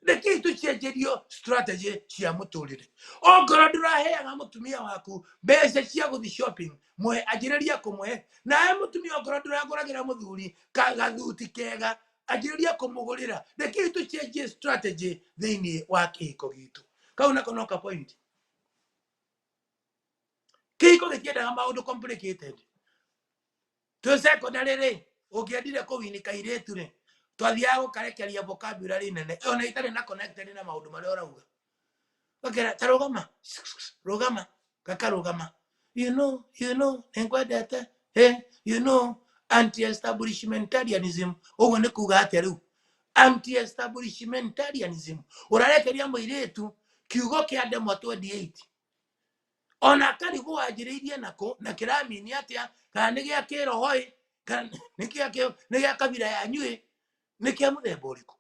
Rekei tũcenjerio strategy cia mũtũrĩre. Ongorwo ndũraheaga mũtumia waku mbeca cia gũthiĩ shopping, mũhe, anjĩrĩria kũmũhe. Nawe mũtumia, ongorwo ndũragũragĩra mũthuri gathuti kega, anjĩrĩria kũmũgũrĩra. Rekei tũcenjie strategy thĩinĩ wa kĩhiko gitũ. Kau nako no ka point. Kĩhiko gĩtiendaga maũndũ complicated. Twĩ secondary rĩ, ũngĩendire kũwini kairĩtu rĩ, twathiaga gũkarekeria vocabulary nene ona itarĩ na connected na maũndũ marĩa ũrauga. Ũkera ta rũgama, rũgama, gakarũgama, you know, you know, nĩngwendete, hey, you know, anti-establishmentarianism. Ũguo nĩ kuga atĩa rĩu anti-establishmentarianism? Ũrarekeria mũirĩtu kiugo kĩa ndemwa 28, ona akarigwo wanjĩrĩirie nako na kĩramini atĩa, kana nĩ gĩa kĩroho ĩ, kana nĩ gĩa kabira yanyu ĩ, nĩ kĩa mũthemba ũrĩkũ.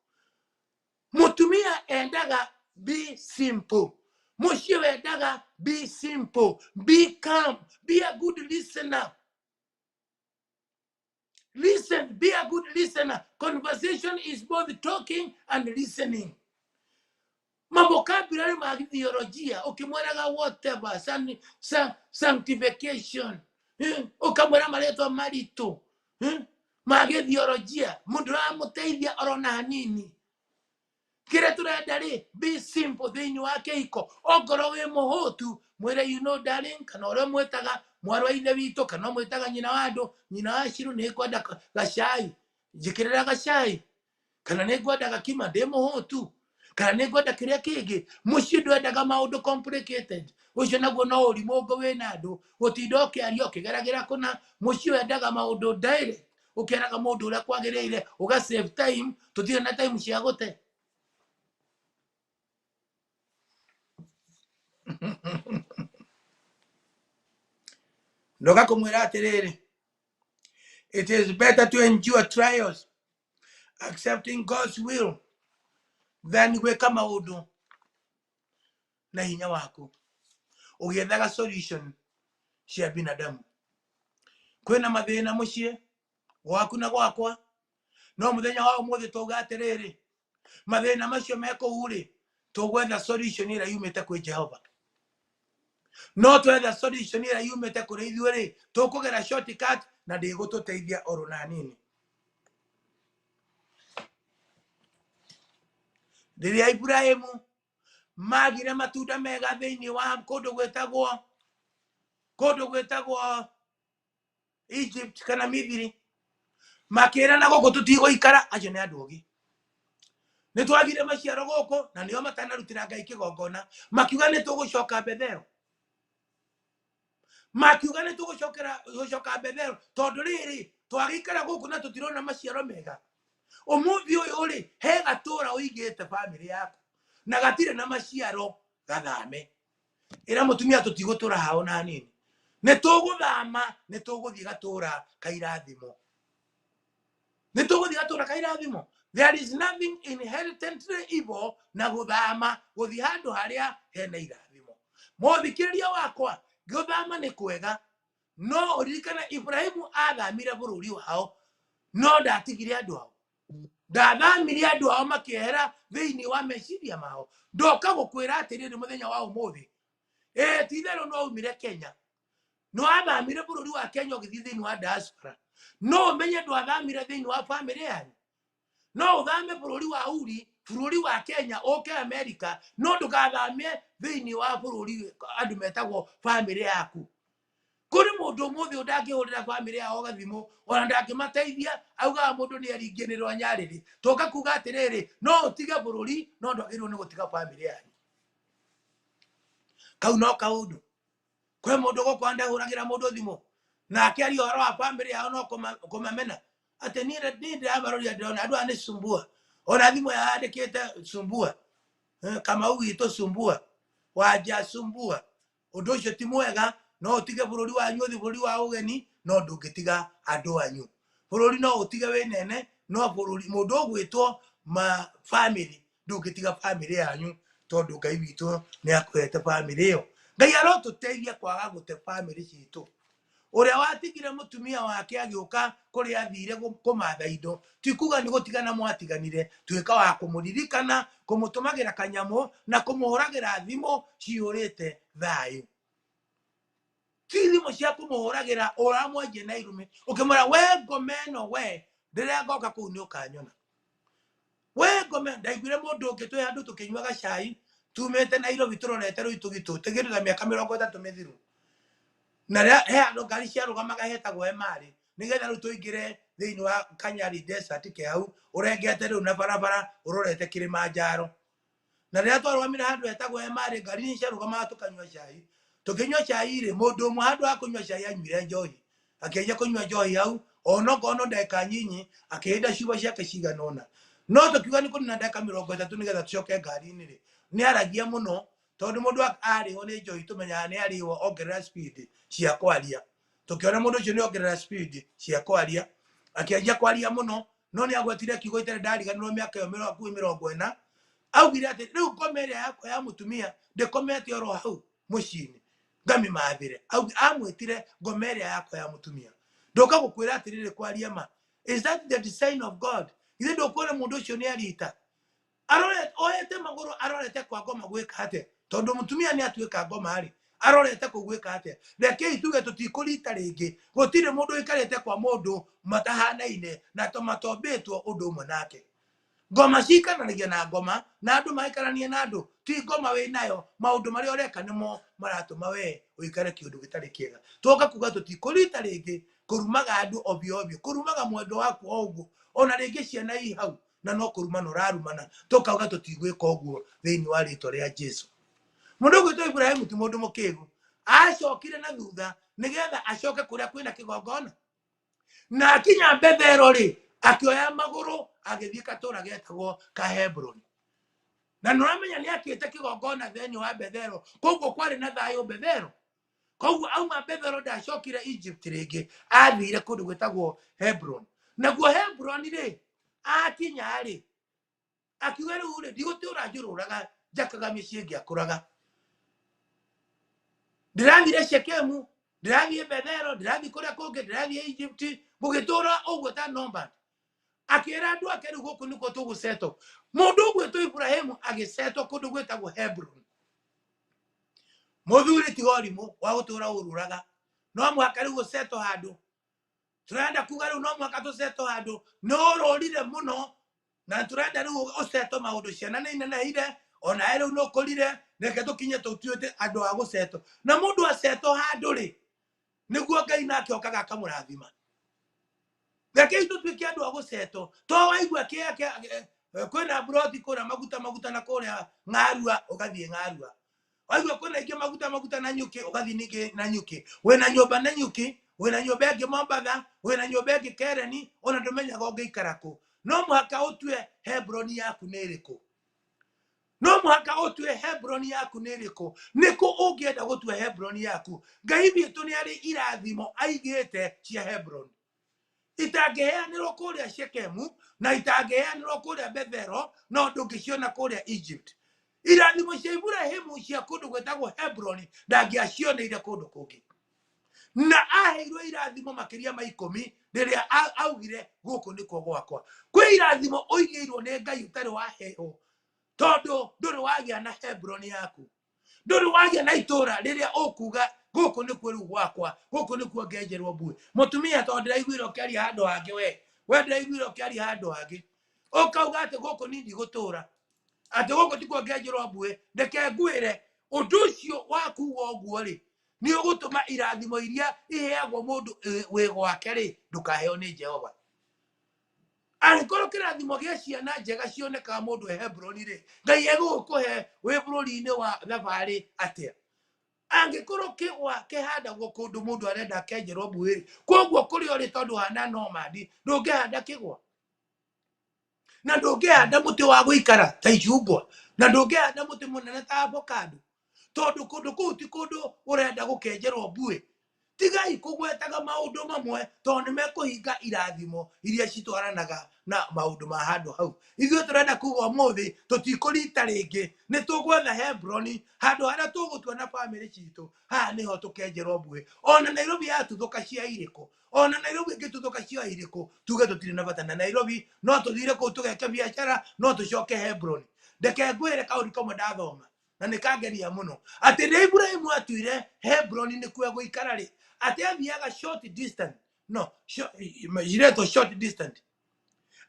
Mũtumia endaga be simple, mũciĩ wendaga be simple, be calm, be a good listener. Listen, be a good listener. Conversation is both talking and listening. Mavocabulary ma theolojia ukimweraga whatever sanctification, ukamwera marĩtwa maritũ, ma gĩthiolojia, mũndũ ũramũteithia orona hanini. Kĩrĩa tũrenda rĩ, be simple thĩinĩ wa kĩhiko. Ongorwo wĩ mũhũtu, mwĩre, "You know, darling," kana ũrĩa mwĩtaga mwarĩ wa ithe witũ, kana ũmwĩtaga nyina wa andũ, nyina wa Ciru, nĩ ngwenda gacai. Njĩkĩrĩra gacai, kana nĩ ngwenda gakima ndĩ mũhũtu, kana nĩ ngwenda kĩrĩa kĩngĩ. Mũciĩ ndwendaga maũndũ complicated. Ũcio naguo no ũrimũ ũngĩ wĩna andũ, gũtinda ũkĩaria ũkĩgeragĩra kũna. Mũciĩ wendaga maũndũ direct, ũkĩaraga mũndũ ũrĩa kwagĩrĩire, ũga save time. Tũtirĩ na time cia gũte. Ndoka kũmwĩra atĩrĩrĩ, it is better to endure trials accepting God's will than gwĩka maũndũ na hinya waku ũgĩethaga solution cia binadamu. Kwĩna mathĩna mũciĩ gwaku na gwakwa, no mũthenya wa ũmũthĩ twauga atĩrĩrĩ, mathĩna macio me kũu rĩ, tũgwetha solution ĩrĩa yumĩte kwĩ Jehova. No twetha solution ĩrĩa yumĩte kũrĩ ithuĩ rĩ, tũkũgera shortcut na ndĩgũtũteithia oro na nini. Rĩrĩa Ibrahimu magire matunda mega thĩinĩ wa kũndũ gwĩtagwo Egypt kana Mithiri, makĩrana gũkũ tũtigũikara. Acio nĩ andũ ogĩ. Nĩ twagire maciaro gũkũ, na nĩo matanarutĩra Ngai kĩgongona, makiuga nĩ tũgũcoka Bethel. Makiuga nĩ tũgũcokera gũcoka Bethel, tondũ rĩrĩ twagĩikara gũkũ na tũtirona maciaro mega. Ũmũthĩ ũyũ rĩ, he gatũra ũigĩte bamĩrĩ yaku na gatirĩ na maciaro, gathame. Ĩra mũtumia tũtigũtũra hao na hanini, nĩ tũgũthama, nĩ tũgũthiĩ gatũra kairathimo, nĩ tũgũthiĩ gatũra kairathimo. There is nothing inherently evil na gũthama gũthiĩ handũ harĩa hena irathimo. Mũthikĩrĩria wakwa, gũthama nĩ kwega, no ũririkane Ibrahimu athamire bũrũri wao, no ndatigire andũ ao. Ndathamire andũ ao makĩehera thĩinĩ wa meciria mao. Ndoka gũkwĩra atĩrĩrĩ mũthenya wa ũmũthĩ, ĩĩ ti itherũ no umire Kenya, no athamire bũrũri wa Kenya ũgĩthiĩ thĩinĩ wa diaspora, no ũmenye ndwathamire thĩinĩ wa bamĩrĩ yanyu. No ũthame bũrũri wa uri, bũrũri wa Kenya, ũke America, no ndũkathame thĩinĩ wa bũrũri andũ metagwo bamĩrĩ yaku. Kũrĩ mũndũ ũmũthĩ ũndangĩhũrĩra bamĩrĩ yao gathimũ, ona ndangĩmateithia, augaga mũndũ nĩ aringĩrĩrwo nyarĩrĩ. Tũka kuga atĩrĩrĩ, no ũtige bũrũri, no ndwagĩrĩirwo nĩ gũtiga bamĩrĩ yanyu. Kau no kaũndũ. Kwĩ mũndũ gũkũ andahũragĩra mũndũ thimũ, nake aria ũhoro wa bamĩrĩ yao no kũmamena atĩ niĩ niĩ ndĩramaroria, ndĩrona andũ aya nĩ sumbua. Ona thimũ yandĩkĩte sumbua. Kamau witũ sumbua, Wanja sumbua. Ũndũ ũcio ti mwega. No ũtige bũrũri wanyu ũthiĩ bũrũri wa ũgeni, no ndũngĩtiga andũ anyu. Bũrũri no ũtige wĩ nene, no bũrũri mũndũ ũgwĩtwo ma family, ndũngĩtiga family yanyu, tondũ Ngai witũ nĩ akũhete family ĩyo. Ngai arotũteithia kwaga gũte family citũ. Ũrĩa watigire mũtumia wake agĩũka kũrĩa athire kũmatha indo, ti kuga nĩ gũtigana mwatiganire. Tuĩka wa kũmũririkana, kũmũtũmagĩra kanyamũ na kũmũhũragĩra thimũ cihũrĩte thayũ, ti thimũ cia kũmũhũragĩra ũramwanjia na irumi, ũkĩmwĩra we ngoma ĩno, we rĩrĩa ngoka kũu nĩ ũkanyona, we ngome. Ndaiguire mũndũ ũngĩ twĩ handũ tũkĩnyuaga cai, tumĩte Nairobi tũrorete Rũitũgitũ, tũgĩrĩ ta mĩaka 30 mĩthiru, na rĩrĩa he handũ ngari ciarũgamaga hetagwo Emarĩ, nĩgetha rĩu tũingĩre thĩinĩ wa Kanyari Desert ke hau ũrengete rĩu na barabara ũrorete Kilimanjaro. Na rĩrĩa twarũgamire handũ hetagwo Emarĩ, ngari nĩ ciarũgamaga tũkanyua cai. Tũkĩnyua cai rĩ, mũndũ ũmwe handũ ha kũnyua cai anyuire njohi, akĩanjia kũnyua njohi hau, onokorwo no ndagĩka nyinyi, akĩhĩnda ciugo ciake cigana ũna. No tũkiuga nĩ kũnina ndagĩka 30 nĩgetha tũcoke ngari-inĩ rĩ, nĩ aragia mũno, tondũ mũndũ arĩo nĩ njohi tũmenyaga nĩ arĩo ongerera speed cia kwaria. Tũkĩona mũndũ ũcio nĩ ongerera speed cia kwaria, akĩanjia kwaria mũno, no nĩ agwetire kiugo itarĩ ndariganĩrwo mĩaka ĩyo hakuhĩ 40. Augire atĩ rĩu ngoma ĩrĩa yakwa ya mũtumia ndĩkomete oro hau mũciĩ-inĩ ngamĩmathĩre. Amwĩtire ngoma ĩrĩa yakwa ya mũtumia. Ndoka gũkwĩra atĩrĩrĩ, kwaria ma, is that the design of God? Ithe ndũkuona mũndũ ũcio nĩ arita arorete, oete magũrũ arorete kwa ngoma gwĩka atĩa? Tondũ mũtumia nĩ atuĩka ngoma rĩ, arorete kũu gwĩka atĩa? Rekei tuge tũtikũrita rĩngĩ. Gũtirĩ mũndũ ũikarĩte kwa mũndũ matahanaine na matombĩtwo ũndũ ũmwe nake. Ngoma ciikaranagia na ngoma na andũ maikaranie na andũ, ti ngoma wĩ nayo. Maũndũ marĩa ũreka nĩmo maratũma we ũikare kĩũndũ gĩtarĩ kĩega. Twoka kuga tũtikũrita rĩngĩ kũrumaga andũ ovyo ovyo, kũrumaga mwendo waku o ũguo. Ona rĩngĩ ciana i hau na no kũrumana ũrarumana, tũkauga tũtigwĩka ũguo thĩinĩ wa rĩtwa rĩa Jesu. Mũndũ ũgwĩtwo Ibrahimu ti mũndũ mũkĩgu, acokire na thutha nĩgetha acoke kũrĩa kwĩna kĩgongona. Na akinya Bethelo rĩ, akĩoya magũrũ agĩthiĩ katũra getagwo ka Hebron. Na nĩũramenya nĩ akĩte kĩgongona thĩinĩ wa Bethelo, koguo kwarĩ na thayũ Bethelo. Koguo auma Bethelo ndacokire Egypt rĩngĩ, athire kũndũ gwĩtagwo Hebron. Naguo Hebron rĩ, akinya rĩ, akiuga rĩu rĩ, ndigũtũra njũrũraga njakaga mĩciĩ ngĩakũraga. Ndĩrathire Shekemu, ndĩrathiĩ Bethelo, ndĩrathiĩ kũrĩa kũngĩ, ndĩrathiĩ Egypt, ngũgĩtũra ũguo ta nomad. Akĩra andũ ake rĩu gũkũ nĩkuo tũgũcetwo. Mũndũ ũgwĩtwo Ibrahimu agĩcetwo kũndũ gwĩtagwo Hebron. Mũthuri tiga ũrimũ wa gũtũra ũrũraga, no mũhaka rĩu ũcetwo handũ. Tũrenda kuga rĩu no mũhaka tũcetwo handũ, nĩ ũrũrire mũno na tũrenda rĩu ũcetwo maũndũ, ciana nĩ ineneire, ona we rĩu nĩ ũkũrire, reke tũkinye tũtuĩte andũ a gũcetwo. Na mũndũ acetwo handũ rĩ, nĩguo Ngai nake okaga akamũrathima. Rekei tũtuĩke andũ a gũcetwo. To waigua kĩa kwĩna mburoti kũrĩa maguta maguta na kũrĩa ng'arua, ũgathiĩ ng'arua. Waigua kwĩna ingĩ maguta maguta na nyuki, ũgathiĩ ningĩ na nyuki. Wĩna nyũmba na nyuki, wĩna nyũmba ĩngĩ Mombatha, wĩna nyũmba ĩngĩ Kereni, ona ndũmenyaga ũngĩikara kũ. No mũhaka ũtue Hebroni yaku nĩ ĩrĩkũ. No mũhaka ũtue Hebroni yaku nĩ ĩrĩkũ. Nĩkũ ũngĩenda gũtua Hebroni yaku? Ngai witũ nĩ arĩ irathimo aigĩte cia Hebroni. Itangĩheanĩrwo kũrĩa Shekemu na itangĩheanĩrwo kũrĩa Bethelo, no ndũngĩciona kũrĩa Egypt. Irathimo cia Ibrahimu cia kũndũ gwĩtagwo Hebroni ndangĩacioneire kũndũ kũngĩ. Na aheirwo irathimo makĩria ma 10 rĩrĩa augire gũkũ nĩkuo gwakwa. Kwĩ irathimo ũigĩirwo nĩ Ngai ũtarĩ waheo, tondũ ndũrĩ wagĩa na Hebroni yaku. Ndũrĩ wagĩa na itũra rĩrĩa ũkuga gũkũ nĩkuo rĩu gwakwa, gũkũ nĩkuo ngenjerwo mbuĩ. Mũtumia tondũ ndĩraiguire ũkĩaria handũ hangĩ we, we ndĩraiguire ũkĩaria handũ hangĩ, ũkauga atĩ gũkũ niĩ ndigũtũra, atĩ gũkũ tikuo ngenjerwo mbuĩ. Reke ngwĩre ũndũ ũcio wa kuga ũguo rĩ, nĩ ũgũtũma irathimo iria iheagwo mũndũ wĩ gwake rĩ, ndũkaheo nĩ Jehova. Angĩkorwo kĩrathimo gĩa ciana njega cionekaga mũndũ e Hebroni rĩ, Ngai egũgũkũhe wĩ bũrũri-inĩ wa thabarĩ atĩa? Angĩkorwo kĩgwa kĩhandagwo kũndũ mũndũ arenda akenjerwo mbuĩ rĩ, koguo kũrĩa ũrĩ tondũ hana nomad, ndũngĩhanda kĩgwa. Na ndũngĩhanda mũtĩ wa gũikara ta icungwa, na ndũngĩhanda mũtĩ mũnene ta avocado, tondũ kũndũ kũu ti kũndũ ũrenda gũkenjerwo mbuĩ. Tigai kũgwetaga maũndũ mamwe tondũ nĩ mekũhinga irathimo iria citwaranaga na maũndũ ma handũ hau. Ithuĩ tũrenda kuga ũmũthĩ tũtikũrita rĩngĩ, nĩ tũgwetha Hebroni, handũ harĩa tũgũtua na bamĩrĩ citũ, haha nĩho tũkenjerwo mbuĩ. Ona Nairobi yatuthũka cia irĩkũ, ona Nairobi ĩngĩtuthũka cia irĩkũ, tuge tũtirĩ na bata na Nairobi, no tũthire kũu tũgeke biacara, no tũcoke Hebroni. Reke ngwĩre kaũndũ kamwe ndathoma na nĩ kangeria mũno, atĩ rĩrĩa Ibrahimu atuire Hebroni nĩkuo egũikara rĩ, atĩ athiaga short distance, no iretwo short distance,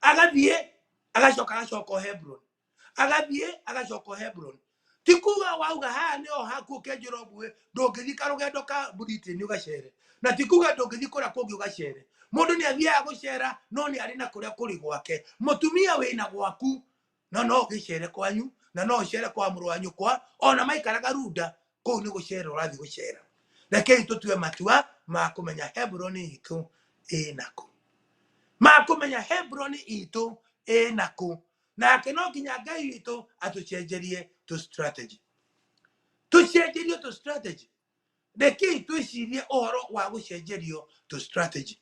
agathiĩ agacoka agacoka Hebron, agathiĩ agacoka Hebron. Ti kuga wauga haha nĩho haku ũkenjerwo mbuĩ, ndũngĩthiĩ karũgendo ka Britain ũgacere, na ti kuga ndũngĩthiĩ kũrĩa kũngĩ ũgacere. Mũndũ nĩ athiaga gũcera, no nĩ arĩ na kũrĩa kũrĩ gwake. Mũtumia wĩna gwaku, no no ũgĩcere kwanyu, na no ũcere kwa mũrũ wa nyũkwa, ona maikaraga Runda, kũu nĩ gũcera ũrathiĩ gũcera. Rekei tũtue matua ma kũmenya Hebroni itũ ĩnakũ, ma kũmenya Hebroni itũ ĩnakũ. Nake no nginya Ngai witũ atũcenjerie tũ strategy, tũcenjerio tũ strategy. Rekei twĩcirie ũhoro wa gũcenjerio tũ strategy,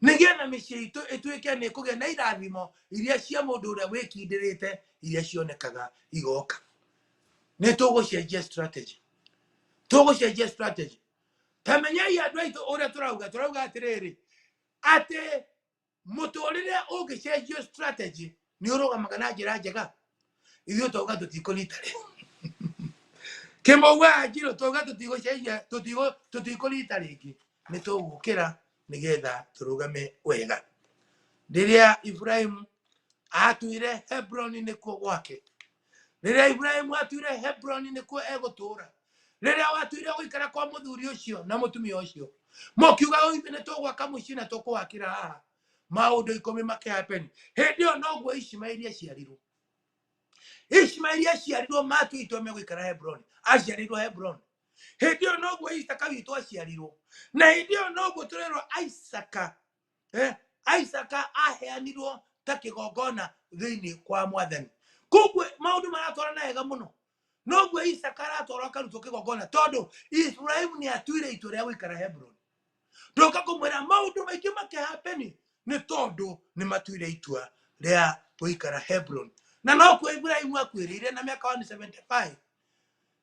nĩgetha mĩciĩ itũ ĩtuĩke nĩ kũgĩa na irathimo iria cia mũndũ ũrĩa wĩkindĩrĩte, iria cionekaga igoka. Nĩ tũgũcenjia strategy, tũgũcenjia strategy. Ta menyai andũ aitũ ũrĩa tũrauga, tũrauga atĩrĩrĩ, atĩ mũtũrĩre ũngĩcenjio strategy nĩ ũrũgamaga na njĩra njega. Ithuĩ twauga tũtikũrita rĩ, kĩmũgwa njirũ, twauga tũtigũcenjia, tũtikũrita rĩngĩ, nĩ tũgũkĩra nĩgetha tũrũgame wega. Rĩrĩa Ibrahimu atuire Hebroni nĩkuo gwake, rĩrĩa Ibrahimu atuire Hebroni nĩkuo egũtũũra, rĩrĩa watuire gũikara kwa mũthuri ũcio na mũtumia ũcio, mũkiuga ithuĩ nĩ tũgwaka mũciĩ na tũkũwakĩra haha. Maũndũ 10 makĩhappen. Hĩndĩ ĩyo noguo Ishimaeli aciarirwo. Ishimaeli aciarirwo matua itua megũikara Hebron. Aciarirwo Hebron. Hĩndĩ ĩyo noguo Isaka witũ aciarirwo. Na hĩndĩ ĩyo noguo tũrerwo Isaka, Isaka aheanirwo ta kĩgongona thĩinĩ kwa Mwathani. Koguo maũndũ maratwarana wega mũno. Noguo Isaka aratwarwo akarutwo kĩgongona tondũ Ibrahimu nĩ atuire itua rĩa gũikara Hebron. Ndoka kũmwĩra maũndũ maingĩ makĩhapeni nĩ tondũ nĩ matuire itua rĩa gũikara Hebron. Na nokuo Ibrahimu akuĩrĩire na mĩaka 175.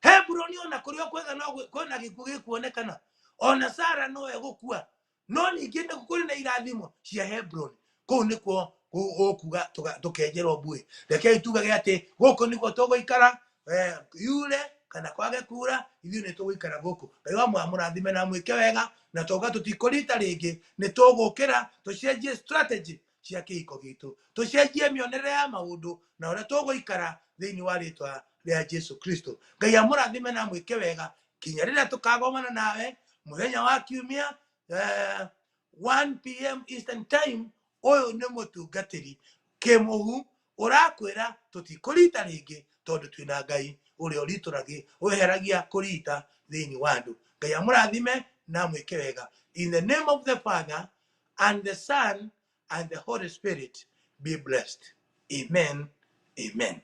Hebron ona kũrĩ o kwega no kwĩna gĩkuũ gĩkuonekana. Ona Sara no egũkua. No ningĩ nĩ kũrĩ na irathimo cia Hebron. Kũu nĩkuo gũkuga tũkenjerwo mbuĩ. Rekei tugage atĩ gũkũ nĩkuo tũgũikara, yure kana kwage kura, ithuĩ nĩ tũgũikara gũkũ. Ngai wa mũrathime na mwĩke wega, na tauga tũtikũrita rĩngĩ, nĩ tũgũkĩra tũcenjie strategy cia kĩhiko gitũ, tũcenjie mĩonere ya maũndũ na ũrĩa tũgũikara thĩinĩ wa rĩtwa rĩa Jesu Kristo. Ngai amũrathime na mwĩke wega kinya rĩrĩa tũkagomana nawe mũthenya wa kiumia, 1 p.m. Eastern Time. Ũyũ nĩ mũtungatĩri Kĩmũhu ũrakwĩra tũtikũrita rĩngĩ tondũ twĩna Ngai ũrĩa ũritũragi weheragia kũrita thĩinĩ wa andũ. Ngai amũrathime na mwĩke wega. In the name of the Father and the Son and the Holy Spirit, be blessed. Amen. Amen.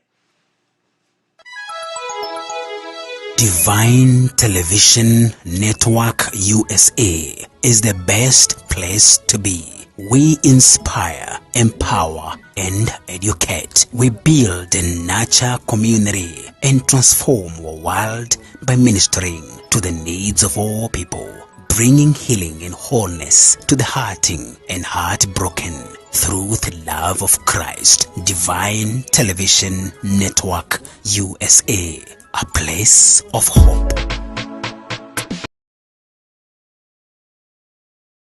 Divine Television Network USA is the best place to be. We inspire, empower, and educate. We build and nurture community and transform our world by ministering to the needs of all people, bringing healing and wholeness to the hurting and heartbroken through the love of Christ. Divine Television Network USA, a place of hope.